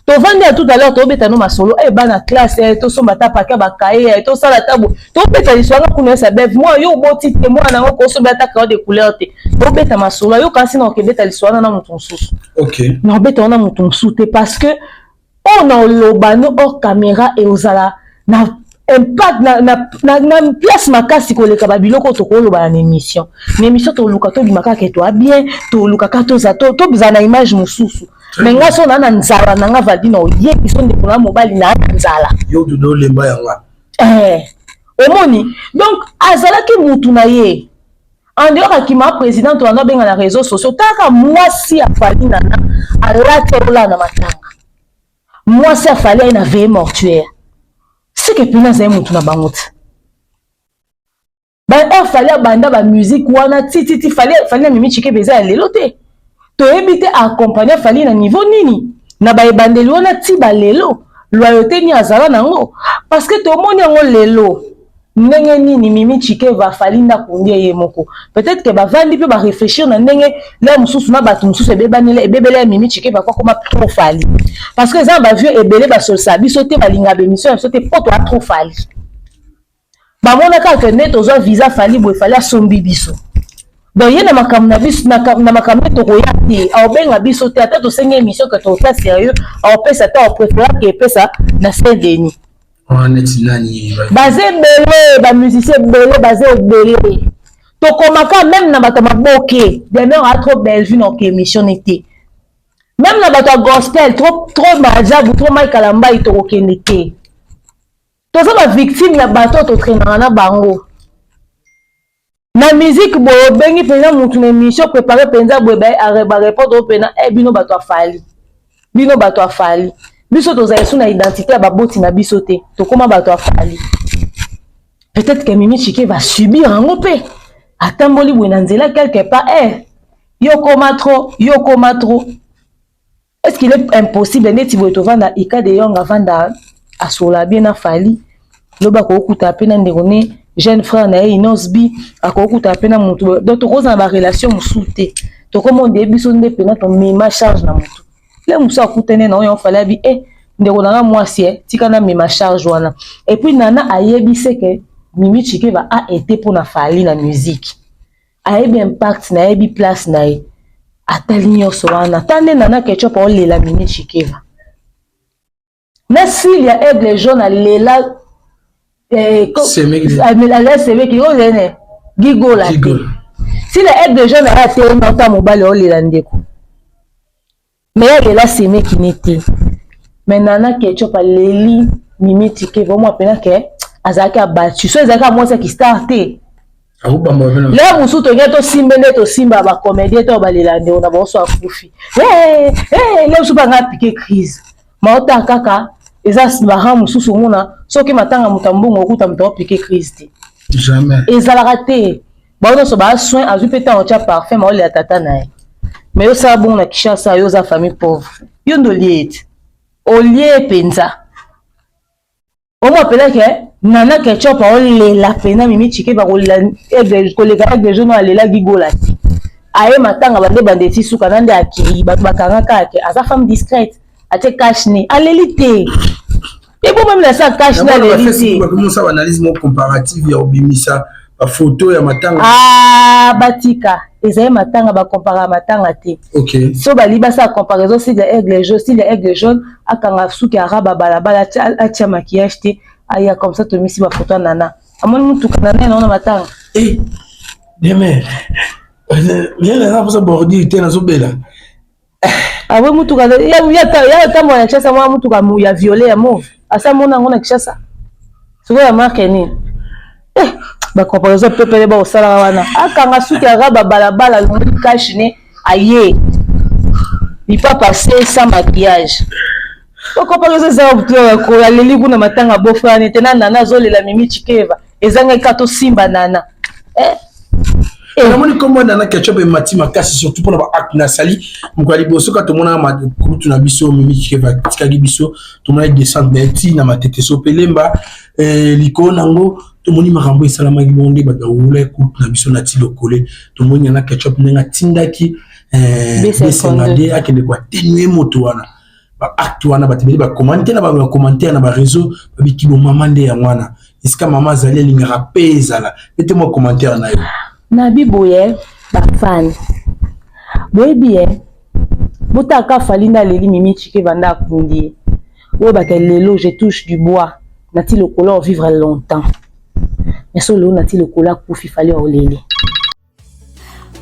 C: Tovandi ya tout à l'heure, tobeta no masolo e bana classe, tosomba ata paquet bakaye, tosala ata boye, tobeta lisolo anga kuna esa beve mwa yo oboti te mwana yango kosomba ata crayon de couleur te, tobeta masolo ayoka kasi na okebeta lisolo wana na moto mosusu. Na obeta wana moto mosusu te parce que oyo na oloba no hors caméra e ozala na impact na place makasi koleka babiloko oyo tokoloba na émission. Na émission toluka tobima kaka toa bien, toluka kaka tozala na image mosusu. Mais nga so naa na nzala na nga Valdi, na oyebi so ndeko na mobali naa na nzala.
B: Yo dudu olemba yanga.
C: Eh, omoni donc azalaki mutu na ye en dehors akima président wana abenga na réseaux sociaux. Taka mwasi ya Fally nana alati olala na matanga, mwasi ya Fally aye na veille mortuaire, seke mpena azali mutu na bango te. Ba heure Fally abanda bamusique wana tititi, Fally, Fally na Mimi Tshikebe eza ya lelo te. Toyebi te accompagne Fally na niveau nini na baebandeli wana ti balelo, loyauté nini azala nango, parce que tomoni yango lelo ndenge nini Mimi Tshikeva Fally ndakundi ye moko. Peut-être que bavandi mpe baréfléchir na ndenge la mosusu na bato mosusu ebebanela ebebela ya Mimi Tshikeva kwa koma trop Fally, parce que eza na bavieux ebele basolisa biso te, balingaka bémission ya biso te mpo toa trop Fally. Bamona kaka nde tozwa visa Fally boye, Fally asombi biso. Donc ye na makambo na biso, na makambo nde tokoya te, aobenga biso te. Ata tosengi émission ke tota sérieux, aopesa te, aopréféra ke epesa na Saint Denis.
B: Neti nani?
C: Baza ebele, bamusicien ebele baza ebele. Tokomaka même na bato ya maboke demeure a trop belle vue na oke émission ne te, même na bato ya gospel trop trop, maajabu trop, Mike Kalambai, tokokende te.
G: Toza ba victime ya bato oyo totrainaka na bango na musique. Boye obengi mpenza mutu na émission, prépare mpenza boye, barépondre oyo mpena e bino bato afali, bino bato afali. Biso tozala esu na identité ya baboti na biso te, tokóma bato afali. Peut-être que Mimi Chike va subir yango mpe atamboli boye na nzela quelque part, eh, yo koma trop, yo koma trop. Est-ce qu'il est impossible neti boye tovanda, Ika de Yong avanda, asola bien na Fali, lobi akokuta mpe na ndeko ne jeune frère na ye Inosbi, akokuta mpe na motu? Donc tokozala na barelation mosusu te, tokomonde biso nde mpena tomema charge na motu. Le mosusu akutani na oyo Fali abi e ndeko na nga mwasi e tika namema charge wana. Et puis Nana ayebi se ke Mimi Chikeva a été mpona Fali na musique, ayebi impact na, ayebi place na ye, atali nyonso wana. Ta nde Nana Ketchup aolela Mimi Chikeva na sili ya Aigle Jaune alela alela semeki oyo ene Gigola te. Sila Aigle Jaune aya telemi ota mobali aolela ndeko me alela semeki ne te. Me Nana Ketchup aleli Mimi Chikeva, omwa mpena ke azalaki abattu so ezalaki amwasi ya kistar te. Le mosusu tolingi tosimbe nde tosimba bacomédien to balela ndeko na bango so akufi. Le mosusu banga apike crise maota kaka eza baran mosusu. Omona soki matanga moto ya mbongo, okuta moto aopike crise te.
B: Jamais.
G: Ezalaka te. Bango nyonso baa soin, azwi mpe ntango otya parfum, maolela tata na ye. Mais yo osala bongo na Kinshasa, yo oza famille pauvre, yo nde olie ete olie mpenza. Omo apelaki Nana Ketchup aolela mpena Mimi Chike, bakolela koleka Aigle Jaune alelaki Gola te. Aye matanga bande bande eti suka na nde akei, bato bakangaka ake aza femme discrète, atie cache-nez, aleli te, ebomami na sa cache-nez, aleli te.
B: Bakomosala baanalyse moko comparative ya kobimisa bafoto ya matanga.
G: Ah, batika, ezali matanga, bakomparaka matanga te. So bali basala comparaison, style ya Aigle Jaune, style ya Aigle Jaune akanga suki araba balabala, atia maquillage te, aya comme ça. Tomisi bafoto ya Nana, amoni mutuka Nana ye naona matanga.
B: Deme bien, naza mposa bordure te, nazobela.
G: Awe mutuka ya tambola na Kinshasa, mwa mutuka ya violet, ya mauve, asa mona yango na Kinshasa. Sikoyo ya marque nini? Eh, bacomparaison pepele bakosalaka wana. Akanga suki araba balabala, alongoli cache-nez, aye lipapa se sans maquillage. Bacomparaison eza aleli kuna matanga bofrani te na Nana azolela Mimi Chikeva, ezangaki kaka tosimba Nana, eh.
B: Namoni nkombo Nana Ketchup emati makasi, surtout mpona baacte nasali mokolo ya liboso. Kaka tomonaka kulutu na biso Mimi Chikeva atikaki biso, tomonaki descente na ye ti na Matete so pelemba likolo nango. Tomoni makambo esalamaki bongo nde bato bawula kulutu na biso na ti lokole. Tomoni Nana Ketchup ndenge atindaki Besenga nde akende koatténuer moto wana. Baacte wana, bato ebele bakomante na bacommentaire na baréseau, babiki bomama nde yango wana. Esika mama azali, alingaka mpe ezala ete mwa commentaire na yo.
G: Nabi boye, bafani boyebi ye, botaka Fali nde aleli Mimi Chike banda akundi ye. Oyebaka lelo, je touche du bois, nati lokolo vivre longtemps, mais so lelo nati lokolo akufi, Fali aoleli.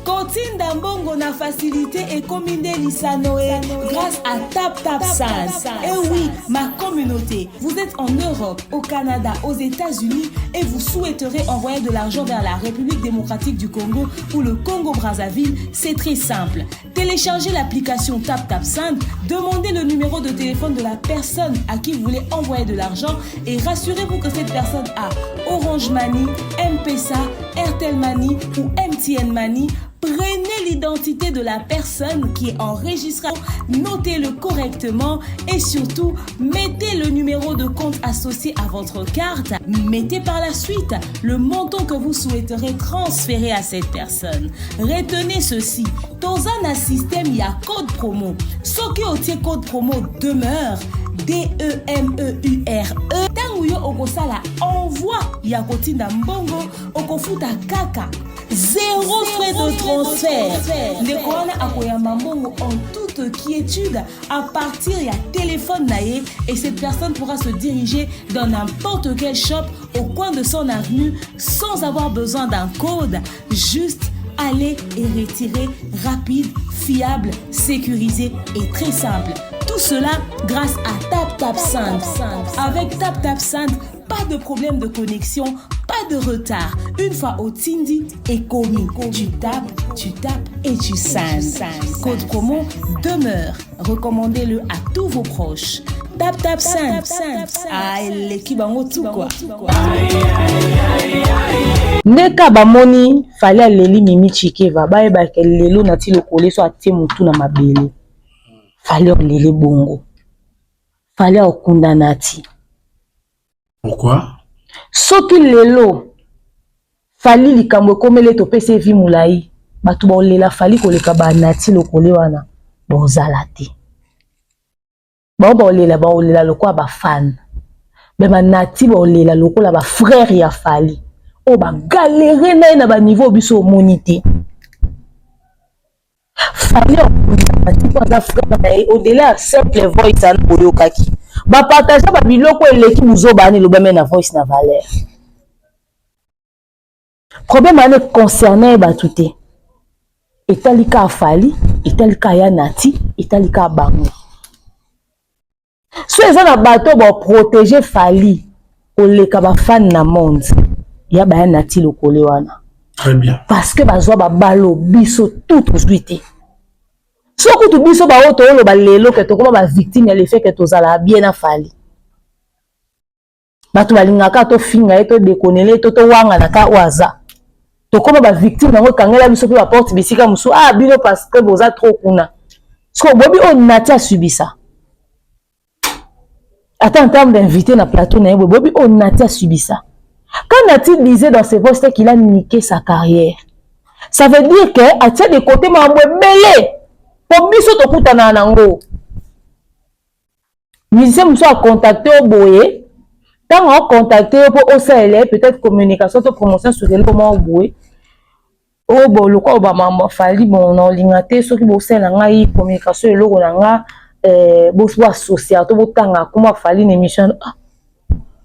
A: Kotinda mbongo na facilité ekomi nde lisano e grâce à Tap Tap Send. Et oui, ma communauté, vous êtes en Europe, au Canada, aux États-Unis et vous souhaiterez envoyer de l'argent vers la République démocratique du Congo ou le Congo-Brazzaville, c'est très simple. Téléchargez l'application Tap Tap Send, demandez le numéro de téléphone de la personne à qui vous voulez envoyer de l'argent et rassurez-vous que cette personne a Orange Money, M-Pesa, Airtel Money ou MTN Money. Prenez l'identité de la personne qui est enregistrée, notez-le correctement et surtout mettez le numéro de compte associé à votre carte. Mettez par la suite le montant que vous souhaiterez transférer à cette personne. Retenez ceci, dans un système, il y a code promo. Soki otie code promo demeure, DEMEURE, ntango yo okosala envoi ya kotinda mbongo, okofuta kaka zéro frais de transfert. Ndeko wana akoyamba mbongo en toute quiétude à partir ya téléphone na ye et cette personne pourra se diriger dans n'importe quel shop au coin de son avenue sans avoir besoin d'un code. Juste aller et retirer, rapide, fiable, sécurisé et très simple. Tout cela grâce à Tap Tap Send. Avec Tap Tap Send. Pas de problème de connexion, pas de retard. Une fois otindi ekomi. Tu tapes, tu tapes et tu sends. Code promo demeure. Recommandez-le à tous vos proches. Tap tap send. Ah, eleki bango tout quoi.
G: Ndeka bamoni Fally aleli Mimi Tshikeva bayeba ke lelo na ti lokole so atie mutu na mabele Fally oleli bongo Fally akunda Nati.
B: Pourquoi?
G: Soki lelo Fally likambo ekomeli ye topesi ye vie molayi bato baolela Fally koleka ba Nati lokole wana bozala te. Bango baolela baolela lokola ba fan. Mais ba Nati baolela lokola ba frère ya Fally oyo ba galere na ye na ba niveau biso omoni te. Fally akundaka ti po aza frère na ye au delà ya simple voice wana boyokaki ba partage ba biloko eleki buzoba wana elobami na voice na valeur problème wana concerne ye bato te etali ka Fally etali ka ya Nati etali ka bango so eza na bato ba protéger Fally koleka ba fan na monde ya baya Nati lokole wana.
B: Très bien.
G: Parce que bazwa ba balo biso tout tozwi te. So kutu biso ba oyo tooloba lelo ke tokoma ba victime ya le fait que tozala bien na Fally. Bato balingaka tofinga ye to dekonele ye to towangana ka oyo aza. Tokoma ba victime yango ekangela biso mpe ba porte bisika mosusu ah bino parce que boza trop kuna. Siko bobi oyo Nati asubisa. Ata en terme d'invité na plateau na ye boye bobi oyo Nati asubisa. Quand Nati disait dans ses voices qu'il a niqué sa carrière, ça veut dire que atia de côté makambo ebele po biso tokutana nango. Musicien mosusu a contacte yo boye ntango a contacte yo mpo osalela ye peut-être communication to promotion sur eloko moko boye oyo bo lokola bamambo afali bon na olinga te soki bosalela ngai communication eloko na nga eh, boassocia to botanga akoma afali na émission ah,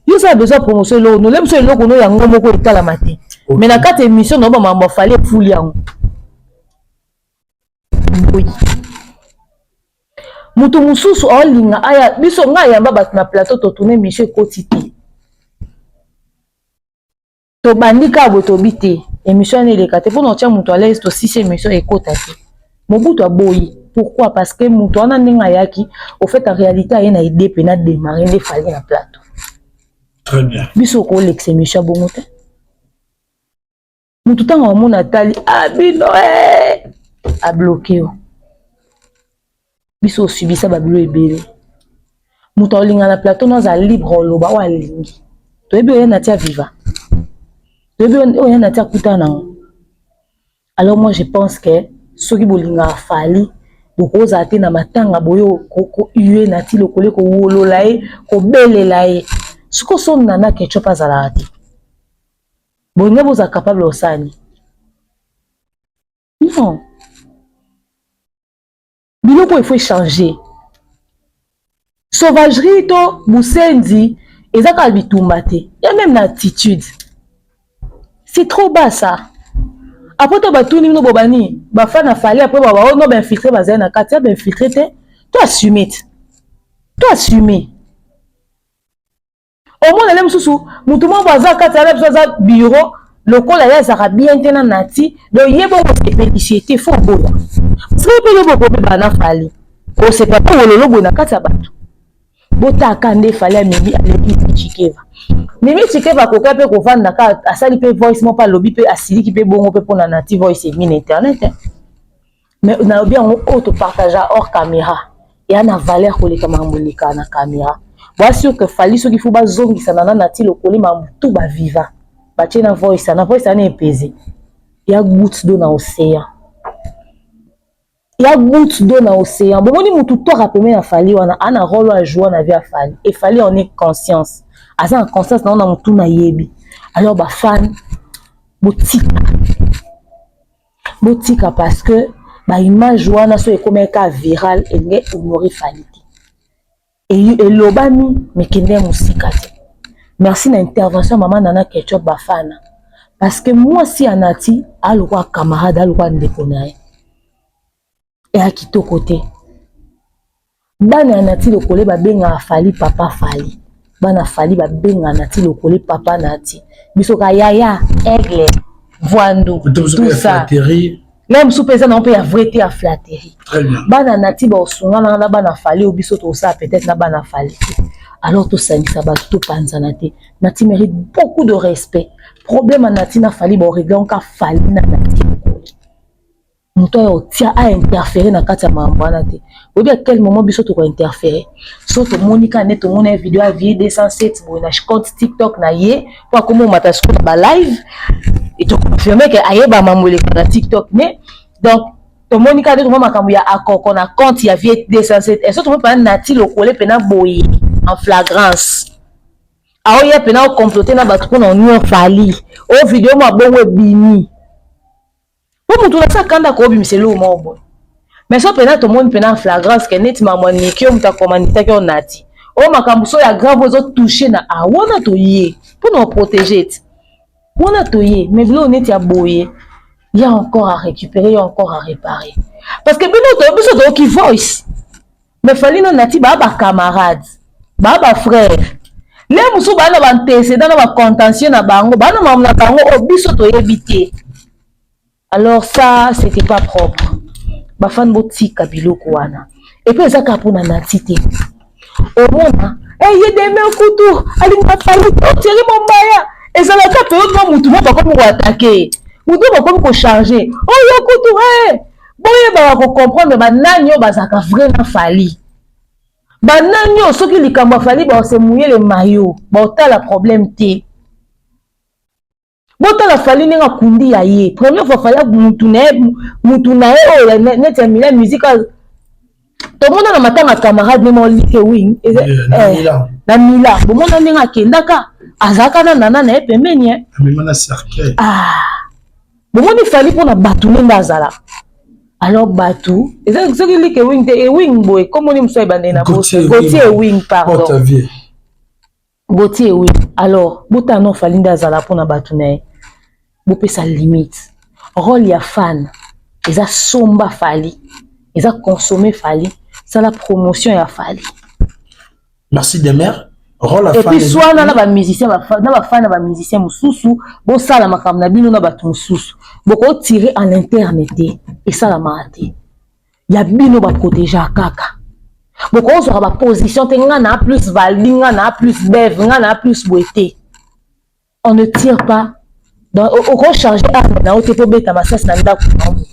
G: yo oza na besoin ya promotion eloko nole biso eloko no yango moko etalama te mais na kati ya émission na yo bamambo afali efuli yango boyi moto mosusu aolinga aya biso ngai ayamba bato na plateau totourne émission ekoti te tobandi kaka boye tobi te émission wana eleka te mpona otya moto alaise tosisi émission ekota te mobutu aboyi pourquoi parce que moto wana ndenge ayaki au fait en réalité aye na idée mpe na démarre nde fali na plateau
B: Très bien.
G: Biso okolekisa émission ya bongo te Mutu tango amona atali ah bino eh a bloquer yo. Biso osubisa ba bilo ebele. Mutu alinga na plateau no aza libre oloba oyo alingi. Toyebi oyo na tia viva. Toyebi oyo na tia kuta nango. Alors moi je pense que soki bolingaka Fally bokozala te na matanga boyo ko huer na ti lokole kowolola ye kobelela ye. Sikoyo so Nana Ketchup azalaka te. Bolingi bozala capable osala nini? Non. Biloko il faut changer. Sauvagerie to busenzi eza kaka bitumba te. Ya même na attitude. C'est trop bas ça. Après to batuni bino bobani ba fan na Fally après ba oh non ba infiltré bazali na kati ya ba infiltré te. To assumer. To assumer. Omona le mosusu motu moko aza kati ya biso aza bureau lokola ye azalaka bien te na nati donc ye bongo osepelisi te fo oboya soki mpe yo bokobeba na fali osepa mpe wololo boye na kati ya bato botaka nde fali amemi aleki chikeva mimi chikeva akoka mpe kovanda ka asali mpe voice moko alobi mpe asiliki mpe bongo mpe mpona nati voice emi na internet eh. Mais nalobi yango oyo to partagea hors camera eya na valeur koleka makambo elekaka na camera. Boa sur que Fally soki faut bazongisa na Nati Lokole makambo tout ba viva. Batie na voice na voice wana epese. Ya goutte d'eau na océan. Ya goutte d'eau na océan. Bomoni mutu to rapeme na Fally wana ana rôle a jouer na vie ya Fally. Et Fally en est conscience. Aza na conscience na na mutu na yebi. Alors ba fan botika Botika parce que ba image wana so ekomaki ka viral elingi honore Fally te. Elobami mais kende mosika te. Merci na intervention mama Nana Ketchup Bafana. Parce que mwasi ya Nati alokwa camarade alokwa ndeko na ye. Eya kitoko te. Bana ya Nati Lokole babengaka Fally papa Fally. Bana Fally babenga Nati Lokole papa Nati. Biso ka yaya, aigle, Vuandu, tout ça. Na mosusu mpe eza nango mpe ya vrai te ya flatterie. Bana Nati baosungana na bana Fally oyo biso tosala peut-être na bana Fally te. Alors tosangisa bato topanzana te. Nati mérite beaucoup de respect. Problème ya Nati na Fally baoregle yango ka Fally na Nati Lokole. Moto oyo otia a interfere na kati ya makambo wana te. Oyebi à quel moment biso toko interfere? So tomoni kaka nde tomoni ya video ya vie 207 boye na compte TikTok na ye po akoma omata sikoyo na ba live et to confirme que ayeba mambo eleka na TikTok ne. Donc tomoni kaka nde tomoni makambo ya akoko na compte ya vie 207 et so tomoni pena Nati Lokole pena boye en flagrance aoya pena ocomplote na bato mpona onuire Fally o video mwa bongo ebimi Po mutu na sa kanda ko bimisa eloko moko boye. Mais so pena tomoni pena en flagrance que neti makambo ya Nicky oyo mutu a commanditaki yo Nati. Oyo makambo so ya grave ozo toucher na ah wana toye pona ko proteger ti. Wana toye mais biloko neti ya boye il y a encore à récupérer, il y a encore à réparer. Parce que bino to biso toyoki voice. Mais Fally na Nati ba ba camarades, ba ba frères. Le musu ba na ba antécédents na ba contentieux na bango, ba na mamu na bango oyo biso toyebi te. Alors ça c'était pas propre. Ba fan botika biloko wana. Et puis eza kaka pona Nati te. Omona eh ye deme kutu alinga Fally to Thierry Mombaya ezalaka periode mwa mutu moko bakomi ko attaquer. Mutu bakomi ko charger. Oh yo kutu eh boyebaka ko comprendre ba nani oyo bazalaka vrai na Fally. Ba nani oyo soki likambo ya Fally ba se mouiller le maillot, ba otala problème te. Botala Fally ndenge akundi ya ye. Première fois Fally mutu na ye mutu na ye oyo neti ya Milan musique tomona na matanga camarade ne moko like wing na Milan bomona ndenge akendaka azalaka na nana na ye pembeni eh. Ah bomoni Fally mpona bato ndenge azala alors bato eza soki like wing te ewing boye komoni mosusu ebandeli na Gauthier Ewing pardon Gauthier Ewing alors botala no Fally nde azala mpona bato na ye bopesa limite role ya fan eza somba Fally eza consommer Fally sala promotion ya Fally.
B: Merci Demer. Role
G: ya fan. Et puis swana na ba musiciens na ba fan na ba musiciens mosusu bosala makambo na bino na bato mosusu boko tirer en interne te esalamaka te. Ya bino ba proteger kaka. Bokozwaka ba position te nga na plus Valdi nga na plus Bev nga na plus boye te. On ne tire pas. Donc oko charger arme na yo te po beta masasi na ndako na yo.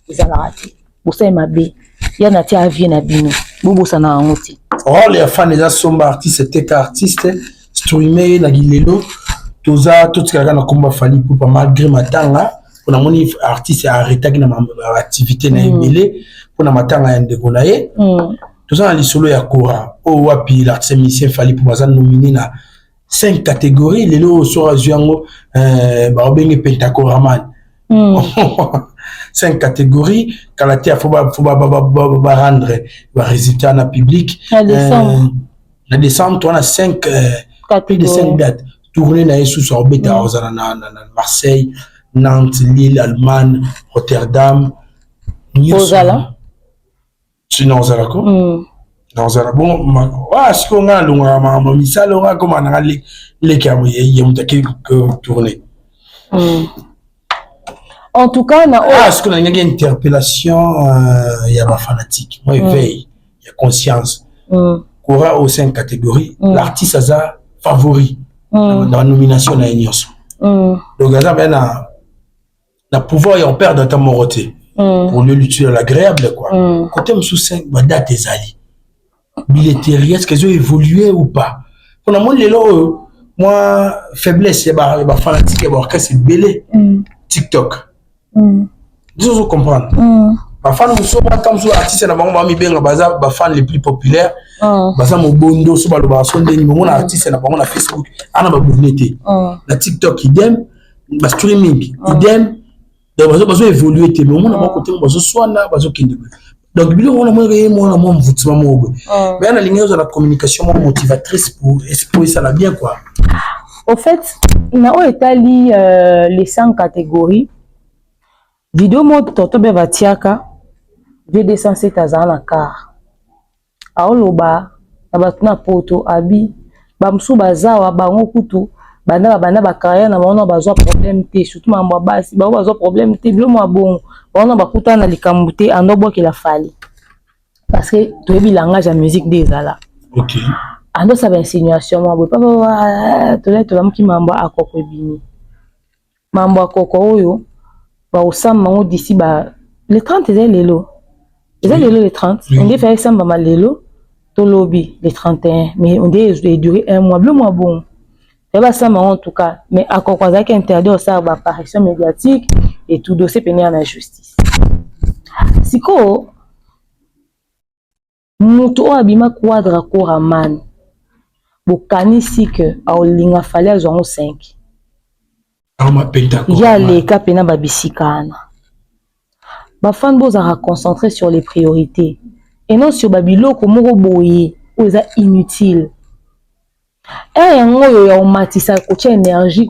G: Ezalaka te. Bosali mabe. Ya na tia vie na bino. Bobosana yango te.
B: Role ya fan eza somba artiste teka artiste streamer ye na gilelo toza totikalaka na komba Fally Ipupa malgré matanga mpo namoni artiste arretaki na activité na ye ebele mpo na matanga ya ndeko na ye. Toza na lisolo ya Kora oyo wapi l'artiste musicien Fally Ipupa aza nominé na 5 catégories lelo oyo soki azwi yango baobenge pentacoraman. 5 catégories kala te faut ba rendre ba résultat na public na décembre toza na 5 plus de 5 dates tournée na ye susu aobeta ozala na Marseille, Nantes, Lille, Allemagne, Rotterdam.
G: Ozala
B: sinon ozala ko nazala bon sikoyo ngai nalongaka makambo misala oyo akoma nanga leki ya moto ake tourner.
G: En tout cas na
B: oyo sikoyo nalingaki interpellation ya bafanatique moi éveil ya conscience. Kora aux 5 catégories, l'artiste aza favori na banomination na ye nyonso, donc aza mpe na pouvoir ya operdre ata moko te pour lui l'utile à l'agréable quoi. Côté mosusu 5 badate ezali billetterie, est-ce que ezo évoluer ou pas? Mpona moni lelo oyo mwa faiblesse ya bafanatique ya baorchestre ebele TikTok biso ozo comprendre bafan mosusu bata mosusu artiste na bango bamibenga baza bafan les plus populaires, baza mobondo so balobaka so ndeni bomona artiste na bango na Facebook ana babone te, na TikTok idem, ba streaming idem, donc bazo évoluer te. Mais omona bango kote bazoswana bazokende boye, donc biloko wana monaka ye mwana mwa mvutima moko boye, mais analingi ozala communication moko motivatrice pour po esala bien quoi.
G: Au fait, na oyo etali les 5 catégories, video moko toto be batiaka V207 azala na car aoloba na bato na poto abi. Bamosusu baza awa bango kutu banda babanda ba carrière na bango na bazwa problème te, surtout makambo ya basi, bango bazwa problème te, bilo mwa bongo bango na bakutana na likambo te, ando bwakela Fally parce que toyebi langage ya musique nde ezala. Ando osala ba insinuation mwa boye papa, tolai tolamuki mambo akoko ebimi, mambo ya koko oyo bakosamba yango d'ici ba le 30. Eza lelo, eza lelo le 30. On dirait esambama lelo, tolobi le 31, mais on dirait edure un mois, bilo mwa bongo ya basamba yango en tout cas. Mais akoko azalaki interdit osala baapparition médiatique et tout, dossier pene ya na justice. Sikoyo moto oyo abima quadra koraman, bokanisi ke aolinga Fally azwa yango 5? Ye aleka mpena babisika wana. Bafans, bozalaka concentré sur les priorités et non sur babiloko moko boye oyo eza inutile. Ere yango oyo ya komatisa, kotia énergie,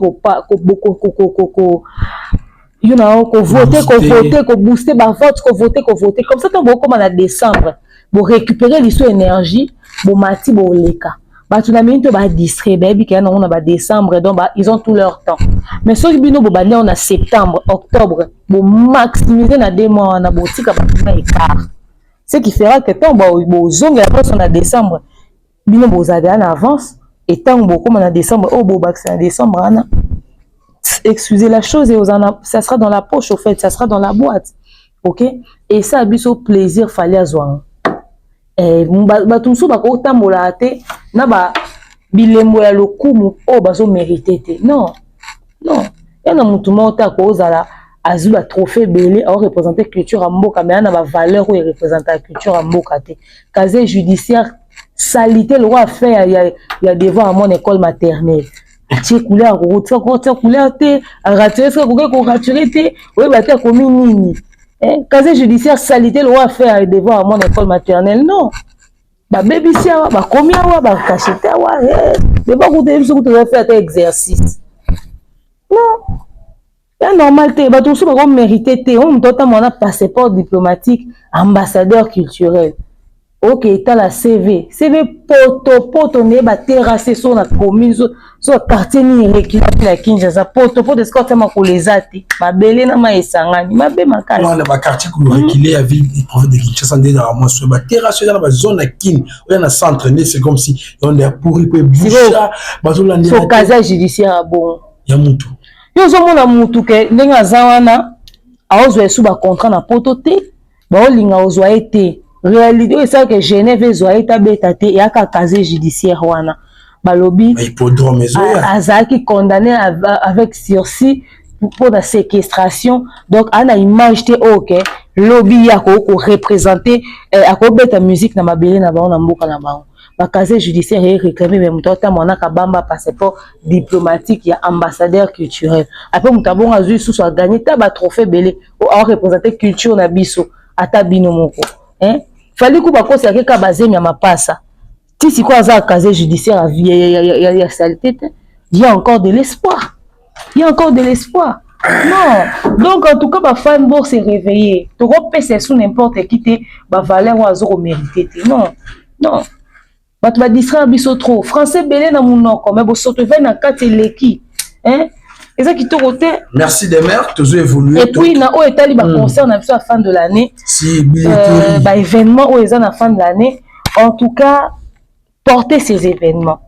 G: you know, kovote, kovote, kobooste bavote, kovote, kovote comme ça. Ntango bokóma na décembre, borécupérer liso énergie, bomati, boleka bato na minute oyo badistrait, bayebi keya nango na badécembre, donc ils ont tout leur temps. Mais soki bino bobandi yango na septembre, octobre, bomaximize na 2 mois wana, botika bato na écart, ce qui fera que ntango bozongela mposo na décembre, bino bozala na avance. Et ntango bokóma na décembre oyo, bobakisa na décembre wana, excusez la chose, et ça sera dans la poche, au fait, ça sera dans la boîte, ok. Et ça biso plaisir, Fally azwanga. Bato mosusu bakotambola te na ba bilembo ya lokumu oyo bazomérite te. Non, non, ya na motu moko te akozala azwi batrophée ebele, aoreprésente culture ya mboka, mais ya na bavaleur oyo ereprésente ya culture ya mboka te. Casier judiciaire salité lokola fin ya devoir ya mon école maternelle. Atie couleur, akokotia kotia couleur te, arature soki akoki korature te, oyeba te akomi nini. Casier judiciaire salité lokola fin ya devoir ya mon école maternelle. Non, babebisi awa, bakomi awa, bakachete awa, devoir kuta biso kuta oza fait ata exercice. Non, ya normal te. Bato mosusu bakomérite te. Oyo moto otambola na passeport diplomatique, ambassadeur culturel, oke etala CV, CV potopoto nde baterrasse so na commune, so na quartier nini reculé ya Kinshasa, potopoto esika otia makolo eza te, mabele na mai esangani mabe makasi.
B: Wana baquartier reculé ya ville province de Kinshasa nde ezalaka mwa so baterrasse eza na bazone ya Kine oya na centre nde c'est comme si yonde ya pourri po eboucha, bazolandela.
G: So casier judiciaire ya bongo
B: ya mutu.
G: Yo ozomona mutu ke ndenge aza wana, aozwa esu bacontrat na poto te, baolinga ozwa ye te. Réalité oyo esalaka Genève ezwa ye tabeta te, eyaka casier judiciaire wana. Balobi azalaki condamné avec sursis mpona séquestration, donc aa na image te oyo ke lobi ye akoki koreprésente, akobeta musique na mabele na bango, na mboka na bango. Bacasier judiciaire eye réclame, mais moto atambola na kabamba passeport diplomatique ya ambassadeur culturel. Apres moto abongo azwi lisusu, aganye ta batrophée ebele, aoreprésente culture na biso. Ata bino moko, hein? Fally ku bakoselaki kaka bazemi ya mapasa ti sikoyo aza casier judiciaire ya saleté te. Il y a encore de l'espoir, il y a encore de l'espoir. Non, donc en tout cas bafan, bo se réveiller. Tokopesa esu n'importe qui te bavaleur oyo aza komérite te. Non, non, bato badistraire biso trop, français ebele na monoko, mais bosoto evai na kati eleki, hein? Eza kitoko te.
B: Merci Demer, tozo évoluer.
G: Et puis na oyo etali baconcert na biso ya fin de l'année,
B: si
G: baévénement oyo eza na fin de l'année, en tout cas porter ces événements,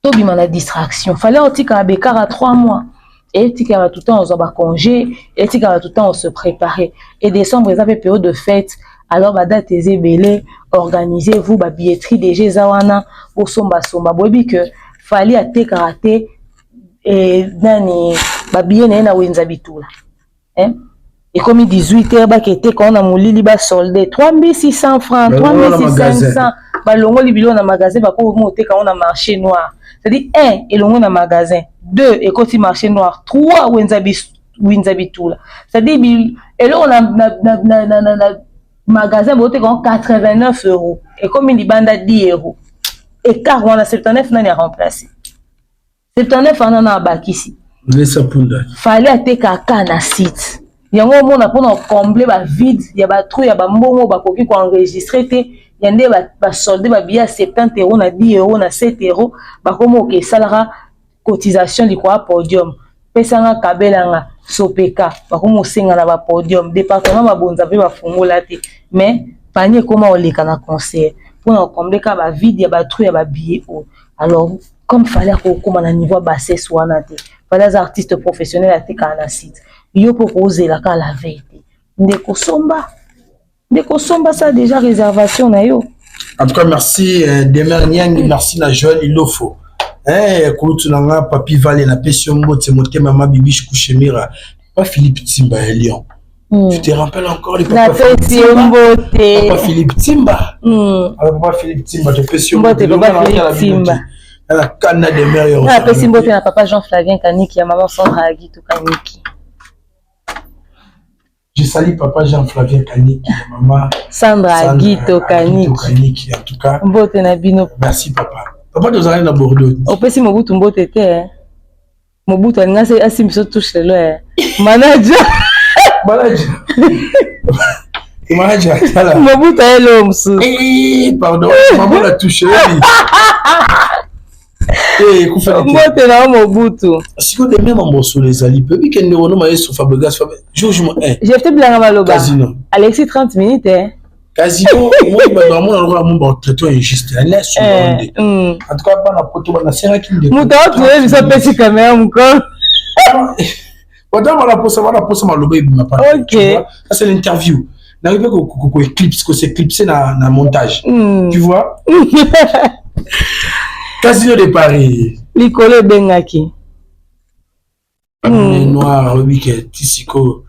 G: tobima na distraction. Fallait otikala bekaka 3 mois, etikala tout temps ozwa bacongé, etikala tout temps se préparer. Et décembre eza mpe période de fête, alors badate eza ebele. Organisez-vous, babilletterie déjà eza wana, bosombasomba. Boyebi ke Fally atekaka te nani babillet na ye na wenza bitula, hein? Ekomi 18 heures, baketeka wana molili, basolde 3600 francs, 3600, balongoli biloko na magasin, bakomi oteka yango na marché noir. C'est-à-dire 1 elongwe na magasin, 2 ekoti marché noir, 3 wenza bitula. C'est-à-dire eloko na magasin boteka yango 89 euros, ekomi libanda 10 euros, écart wana 79. Nani aremplace 79 wana na abakisi? Fally atekaka na site yango, omona mpona combler bavide ya batrou ya bambongo bakoki koenregistre te. Ya nde basolde babillet ya 70 euro na 10 euro na 7 euro, bakoma oke esalaka cotisation likolo ya podium. Pesanga, kabelanga, sopeka, bakoma osenga na bapodium. Département mabonza mpe bafungola te, mais panier ekoma oleka na concert mpona kocombler kaka bavide ya batrou ya babillet oyo. Alors, comme Fally akokóma na niveau ya bassesse wana te, Fally aza artiste professionnel, atekaka na site. Yo mpo kozela kaka la veille te, ndeko somba, ndeko somba, ça déjà réservation na yo.
B: En tout cas, merci Demer Niangi, merci na Joël Ilofo. Eh, kulutu na nga Papi Vale, na pesi yo mbote, motema ma Bibiche Kouchemira, pas Philippe Timba ya Lyon. Tu te rappelles encore les papa
G: Napesi yo mbote.
B: Papa Philippe Timba. Alors papa Philippe Timba, topesi yo
G: mbote, papa Philippe Timba.
B: Na kanda Demer yo.
G: Napesi mbote na papa Jean Flavien Kaniki ya maman Sandra Agito Kaniki.
B: Je salue papa Jean-Flavien Kaniki et maman
G: Sandra Agito Kaniki.
B: Kaniki. En tout cas,
G: mbote na bino.
B: Merci papa. Papa, tozalaki na Bordeaux.
G: Opesi Mobutu mbote te, eh? Mobutu alinga asimbi biso touche lelo, eh? Manager.
B: Manager. Manager, tala.
G: Mobutu ayelo mosusu.
B: Eh, pardon, maman la touche.
G: Mbote na yo Mobutu.
B: Sikoyo de même mosolo ezali mpe oyebi ke ndeko no mayeso Fabregas jour 1.
G: Jefte bilanga maloba alexi 30 minutes, eh.
B: Casino omoni bato bamona lokola mo batraite injuste ane sonde. En tout cas, bana poto banasengaki
G: ndeko. Moto aotoye biso apesi kamera mokolo.
B: Bato bana posa, bana posa maloba ebima pa. Ça, c'est l'interview, nakoki mpe koéclipse, kos'éclipse na montage, tu vois. Casino de Paris.
G: Likolo ebengaki.
B: Noir oyebi ke ti sikoyo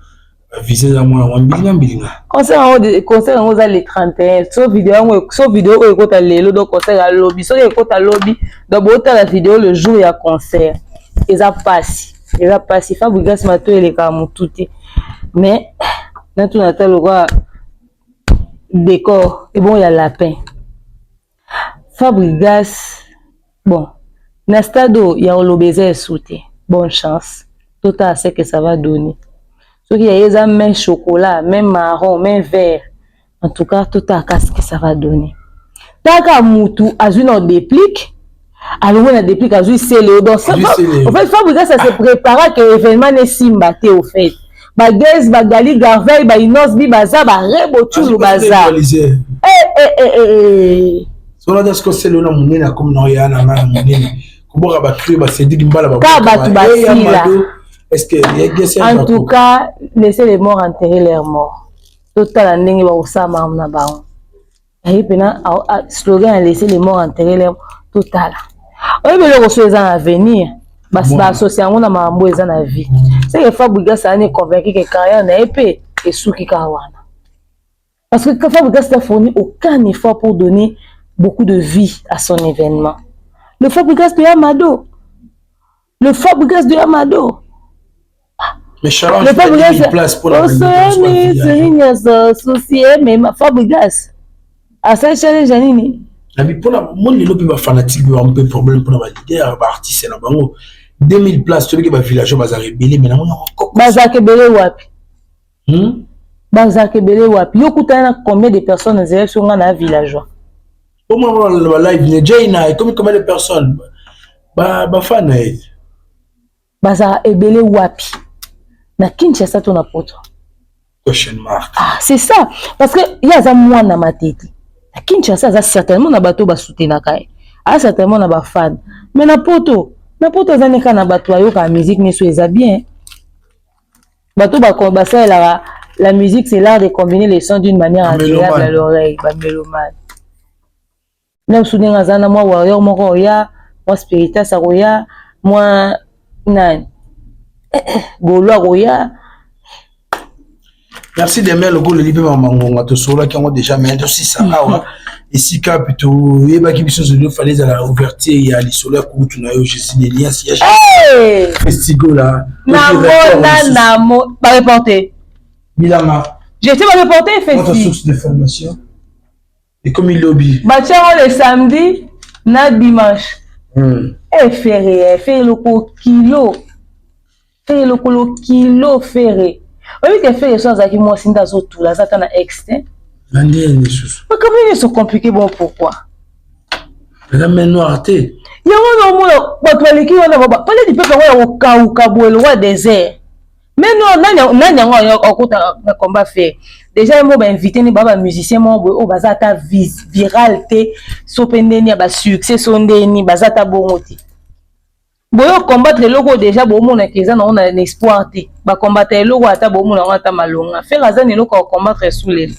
B: bavisa eza mwana mwa mbilinga mbilinga.
G: Concert yango, concert yango eza le 31. So video yango, so video oyo ekota lelo, donc concert ya lobi, soki ekota lobi, donc botala video le jour ya concert. Eza pasi, eza pasi. Fabregas mato elekaka motu te, mais natuna ata lokwa décor ebongo ya lapin. Fabregas, bon, na stade oyo ya koloba eza esu te. Bonne chance, totala ce que ça va donner. Soki ya ye eza main chocolat, main marron, main vert, en tout cas totala ce que ça va donner. Taka mutu azwi na déplique, alongwe na déplique, azwi sele. Donc en fait, Fabregas, ça se prépara que événement nesimba te. Au fait, bagaz bagali garveil, bainos bi baza barebo tulu baza.
B: Solada siko sele na monene akomi na oya na nga na monene koboka bacri basediki mbala.
G: Ka bato basila.
B: Est-ce que
G: En tout cas, laissez les morts enterrer leurs morts. Totala ndenge bakosala makambo na bango. Aye mpena slogan ya "laisser les morts enterrer leurs". Totala, oyebi eloko so eza na avenir, baassocie yango na makambo eza na vie. C'est que Fabregas ayani convaincu ke carrière na ye mpe esuki kaka wana, parce que Fabregas n'a fourni aucun effort pour donner beaucoup de vie à son événement. Le Fabregas de Yamado, le Fabregas de Yamado.
B: Mais challenge. Le
G: Fabregas place pour la nyonso susi emema Fabregas asali challenge ya nini?
B: Nabi mpona moni lelo mpe bafanatike mpe bango mpe problème mpona baleader, baartiste na bango. 2000 place, tobiki bavillageois bazalaka ebele, mais namoni yango.
G: Bazalaka ebele wapi? Bazalaka ebele wapi? Yo kutana na combien de personnes ezali so nga na villageois?
B: Omona balive ne jaina ekomi combien de personnes bafan na ye?
G: Bazalaka ebele wapi, na Kinshasa to na Poto?
B: Question mark.
G: Ah, c'est ça, parce que ye aza mwana Matete. Na Kinshasa aza certainement na bato basoutenaka ye, aza certainement na bafan, mais na Poto, na Poto aza neka na bato bayokaka musique nyonso eza bien. Bato basalelaka la musique, c'est l'art de combiner les sons d'une manière agréable à l'oreille. Bamélomane na mosusu ndenge aza na mwa warrior moko oya, mwa spiritas akoya, mwa nani golo akoya.
B: Merci Demer. Lokola eli mpe mamangonga, tosololaki yango déjà, mais tosisa awa esika mpe toyebaki biso nyonso fallait ezala ouverture ya lisolo ya kulutu na yo Jésus Nelias ya Festigola.
G: Namona namo bareporte.
B: Bilanga.
G: J'étais bareporte.
B: Votre
G: festi
B: source de formation ekomi lobi.
G: Batia yango le samedi na dimanche. E Ferre, Ferre loko kilo, Ferre lokolo kilo. Ferre, oyebi ke Ferre so azalaki mwasi nde azotula, aza ata na ex te.
B: Na ndenge nini lisusu?
G: Makambo nyonso compliqué, bon pourquoi?
B: Eza main noire te.
G: Yango naomona bato baleki wana palais du peuple yango ya kokauka boye lokola désert. Mais non, nani nani yango akota na combat fait déjà ye mo bainvité ni ba bamusicien moko boye oyo baza ata viral te, so mpe ndeni ya basuccès, so ndeni baza ata bongo te. Boyo combattre eloko oyo déjà bomonaka eza nango na espoir te. Bakombata eloko ata bomona yango ata malonga. Ferre aza na eloko ya kocombattre su lelo.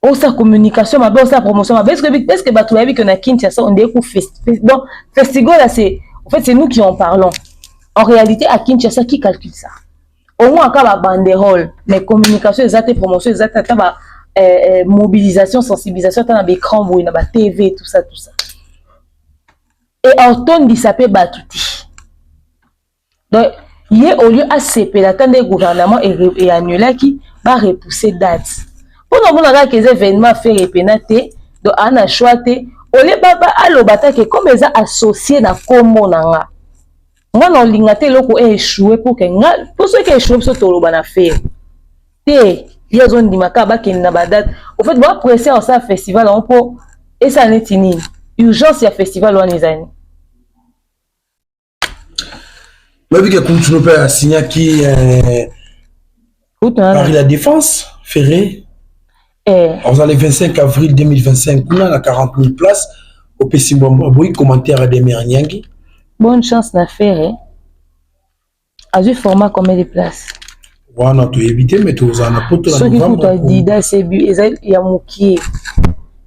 G: Osala communication mabe, osala promotion mabe, est-ce que bato bayebi que na Kinshasa on dirait donc festival, c'est en fait, c'est nous qui en parlons. En réalité, à Kinshasa, qui calcule ça? Au moins aka ba banderole, mais communication eza te, promotion eza te, ata ba mobilisation, sensibilisation ata na baécran boye, na ba TV, tout ça, tout ça, et atondisa mpe bato te. Donc ye, au lieu asepela ata nde gouvernement eannulaki, barepousse date mpona omona kaka eza événement Ferre pena te. Donc aa na choix te. Au lieu aloba ata ke comme eza associé na nkombo na nga, nga na olinga te eloko eéchoue, pour ke nga, mpo soki échoue, biso toloba na Ferre te. Ye azondima kaka bakende na badate. Au fait, bapresse osala festival yango mpo esala neti nini? Urgence ya festival wana ezali?
B: Oyebi ke kutu mpe asignaki Paris La Défense, Ferré. On le 25 avril 2025 kuna na 40 000 places. Opesi mbwambwa boyi commentaire ya Demer Nyangi.
G: Bonne chance na Ferre. Azwi format combien de places?
B: Wana toyebi te, mais tozala na poto na
G: Soki kutu Adidas eza ya mokie,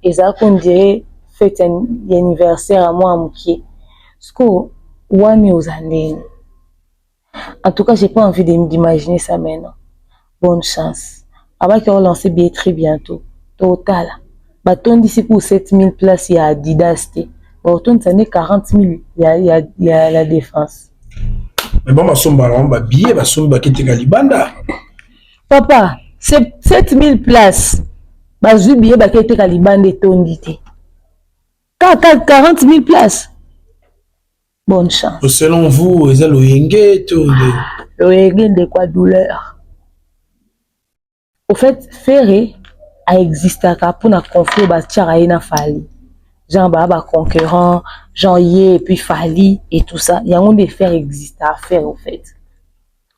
G: ezalaki on dirait fête ya anniversaire ya mwa mokie. Siko wana oza ndenge? En tout cas, j'ai pas envie d'imaginer ça maintenant. Bonne chance. Abaki relancer billetterie bientôt. Totala batondisi pour 7000 places ya Adidas te, batondisa nde 40 000 ya La Défense.
B: Mais bon, basomba bango babillet, basombi, baketeka libanda.
G: Papa, 7000 places, bazwi billet, baketeka libanda, etondi te. Kaka 40 000 places. Bonne chance.
B: Selon vous, eza loyenge to nde?
G: Loyenge ndeko ya douleur. Au fait, Ferre aexistaka mpona conflit batiaka ye na Fally, genre baa baconcurrent, genre ye et puis Fally et tout ça. Yango nde Ferre existe à faire. Au fait,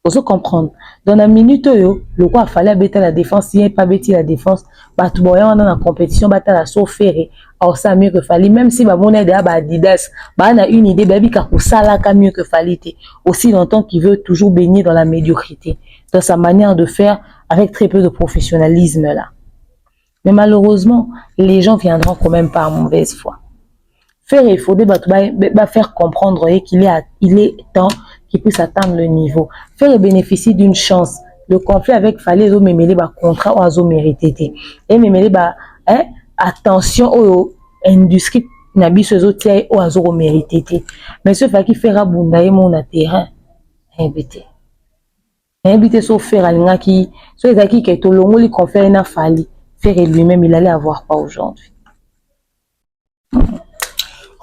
G: ozo comprendre? Donc na minute oyo, lokwa Fally abeta La Défense, ye mpe abeti La Défense, bato boya wana na compétition, batala so Ferre aosala mieux que Fally. Même si bamona deya ba Adidas, baa na une idée, bayebi ka kosalaka mieux que Fally te, aussi longtemps qu'il veut toujours baigner dans la médiocrité, dans sa manière de faire avec très peu de professionnalisme là. Mais malheureusement, les gens viendront quand même par mauvaise foi. Ferre, il faudrait bato ba faire comprendre qu'il est, il est temps qu'il puisse atteindre le niveau. Ferre bénéficie d'une chance. Le conflit avec Fally ezomemele bacontrat oyo azomérite te, ememele ba, hein, attention oyo industrie na biso ezotia ye, oyo azokomérite te. Mais so efalaki Ferre abunda ye mo na terrain, nayebi te, nayebi te. So Ferre alingaki, so ezalaki ke tolongoli conflit na Fally, Ferre lui-même, il allait avoir quoi aujourd'hui?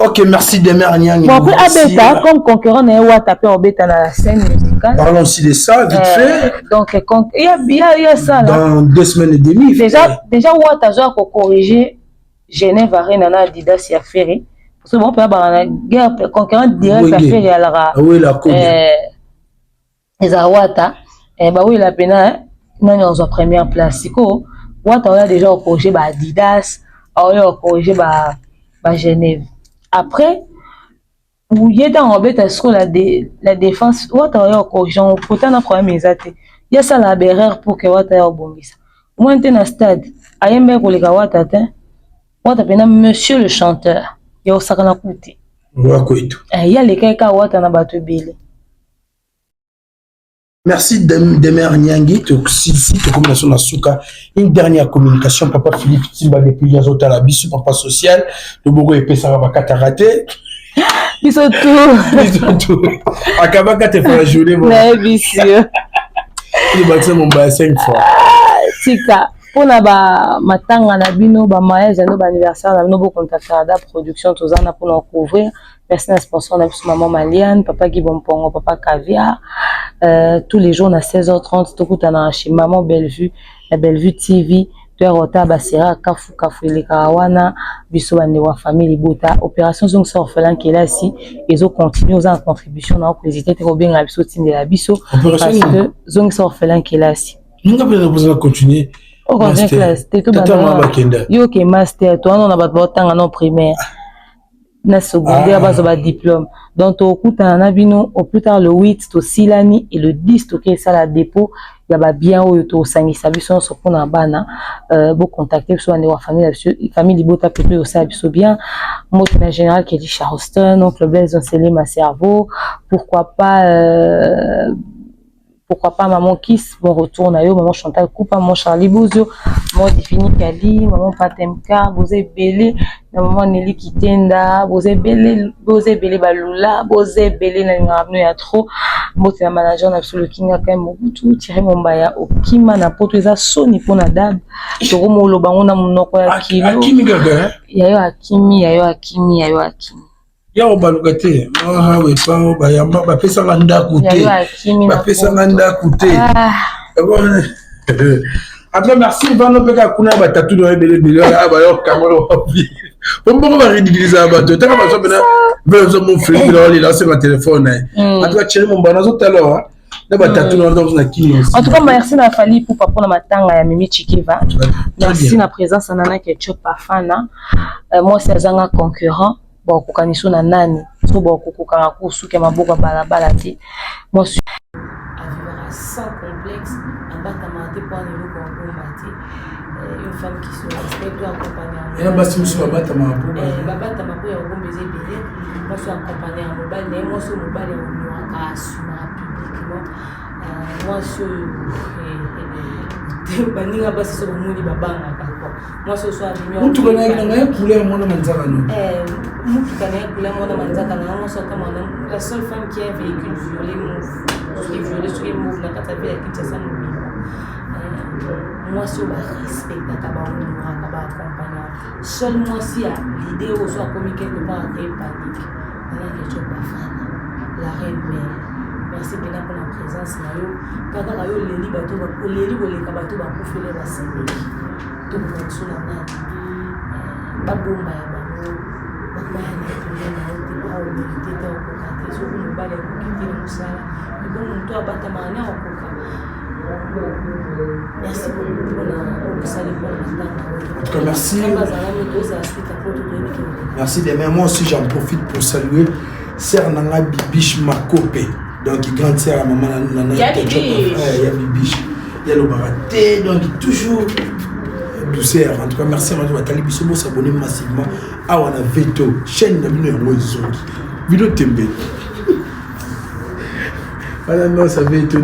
B: Ok, merci Demer Nyang.
G: Bon, après, abeta, comme concurrent, na Wata pe obeta na la scène musicale.
B: Parlons aussi de ça, vite fait.
G: Donc, il y a ça là.
B: Dans 2 semaines et demie.
G: Déjà Wata azo ko corriger Genève Arena na Adidas ya Ferre. Parce que bon, peut avoir la guerre concurrent direct ya Ferre ya la.
B: Oui, la coupe.
G: Eza Wata, eh ba oui la pena nani azwa première place. Siko Wata oya déjà corriger ba Adidas, oya corriger ba Genève. Après ye, ntango abeta sikoyo La Défense, Wata oya ocorrige pourtant na problème eza te. Ye asala baerreur pour ke Wata ya obongisa omoni te na stade, ayembaki koleka Wata te. Wata mpena monsieur le chanteur ya osakana ku te. Ye alekaki kaka Wata na bato ebele.
B: Merci Demer Nyangi. Si tu na suka, une dernière communication, papa Philippe Timba depuis Yazota biso, papa social, le bogo epesaka bakata raté.
G: Biso tout.
B: Biso tout. Akabaka te pour la journée.
G: Nayebi sûr.
B: Il va mon ba cinq fois.
G: Tika. Mpona ba matanga na bino, ba mariage na bino, ba anniversaire na bino, bo contacter Ada Production, toza na mpona couvrir. Merci na sponsor na biso maman Maliane, papa Guy Bompongo, papa Caviar. Tous les jours na 16h30 tokutana chez maman Bellevue na Bellevue TV. Toya kotala basera kafu kafu elekaka wana. Biso bandeko ya famille libota, opération zongisa orphelin kelasi ezocontinue. Oza na contribution na okohésite te kobenga biso, otindela biso, parce que zongisa orphelin kelasi.
B: Nga mpe nakozala continuer.
G: Ocontinue classe te?
B: Tobanda
G: yo ke master towana na bato baotanga no primaire na secondaire, bazwa badiplôme. Donc tokutana na bino au plus tard le 8, tosilani, et le 10 toke esala dépôt ya babien oyo tosangisa biso nyonso mpona bana. Bocontacte biso, bandeko ya famille na biso, famille libota mpe toyo osala biso bien. Mbote na général Kedi Charleston, oncle Blaise Onselema Cerveau, pourquoi pas pourquoi pas maman Kiss, bon retour na yo, maman Chantal Koupa, maman Charlie Bouzio, maman Divini Kali, maman Patemka, boza ebele, na maman Nelly Kitenda, boza ebele, boza ebele, balula, boza ebele na lingaka bino ya trop. Mbote na manager na biso Lokinga Kai Mobutu, Thierry Mombaya okima na poto, eza soni mpona dab tokoma oloba ngo na monoko ya kilo.
B: Akimi kaka.
G: Yayo akimi, yayo akimi, yayo akimi.
B: Ya kobaluka te, awa bayamba bapesanga ndako te, bapesanga ndako te. Après, merci vano mpe kaka kuna batatu na ebele ebele bayokanga wapi po mbongo baridikilisaka bato tanga bazwa mpena mpe mo frère olela osenga telefone na ye. En tout cas, Thierry Momba nazotala wa na batatu na wana na kini.
G: En tout cas, merci na Fally Ipupa mpona matanga ya Mimi Chikeva. Merci na présence ya Nana Ketchup Afana, mwasi azanga concurrent. Bakokani so na nani so bakokokaka kosuki ya maboko ya balabala te, mwasi
C: avivaka sans complexe, abatamaka te mpo ana eloko abomba te. Une femme qui se respecte doit accompagner.
B: Ena basi mosusu babatamaka
C: mpo babatama mpo ya kobomba eza ebele. Mwasi accompagner ya mobali na ye, mwasi oyo mobali ahonoraka, asumaka publiquement, mwasi oyo baninga basi so bamoni babangaka quoi, mwasi oyo so abimi.
B: Mutuka na ngai couleur mwana manzaka no.
C: Mutuka na ye couleur mwana manzaka na mwasi atamaka. La seule femme qui a un véhicule violet mauve, soki violet, soki mauve, na kati ya ville ya Kinshasa mobimba. Mwasi oyo barespectaka, bahonoraka, baaccompagnaka, seul mwasi ya l'idée oyo so akomi quelque part acréer panique, Nana Ketchup Bafana, la reine mère, merci mpena mpona présence na yo. Kaka yo oleli bato, oleli koleka bato bakufeli basembeki. Tokoka biso na nani babomba ya bango baya na problème na yo te, aomérite te, akoka te. Soki mobali akoki te na mosala, ebongo moto abatamaka ne akoka. Merci beaucoup mpona okosali mpona matanga.
B: En tout cas, merci.
C: Tozala suite apo totoyebi ke.
B: Merci demain. Moi aussi, j'en profite pour saluer sœur Nanga Bibiche Makope. Donc, grande sœur à maman Nana.
C: Ya Bibiche.
B: Ya Bibiche. Ya Lobarate. Donc, toujours douceur. En tout cas, merci à Batali Biso. S'abonner massivement à Wana Veto. Chaîne na bino yango ezongi. Bino tembe. Voilà, non, ça veto.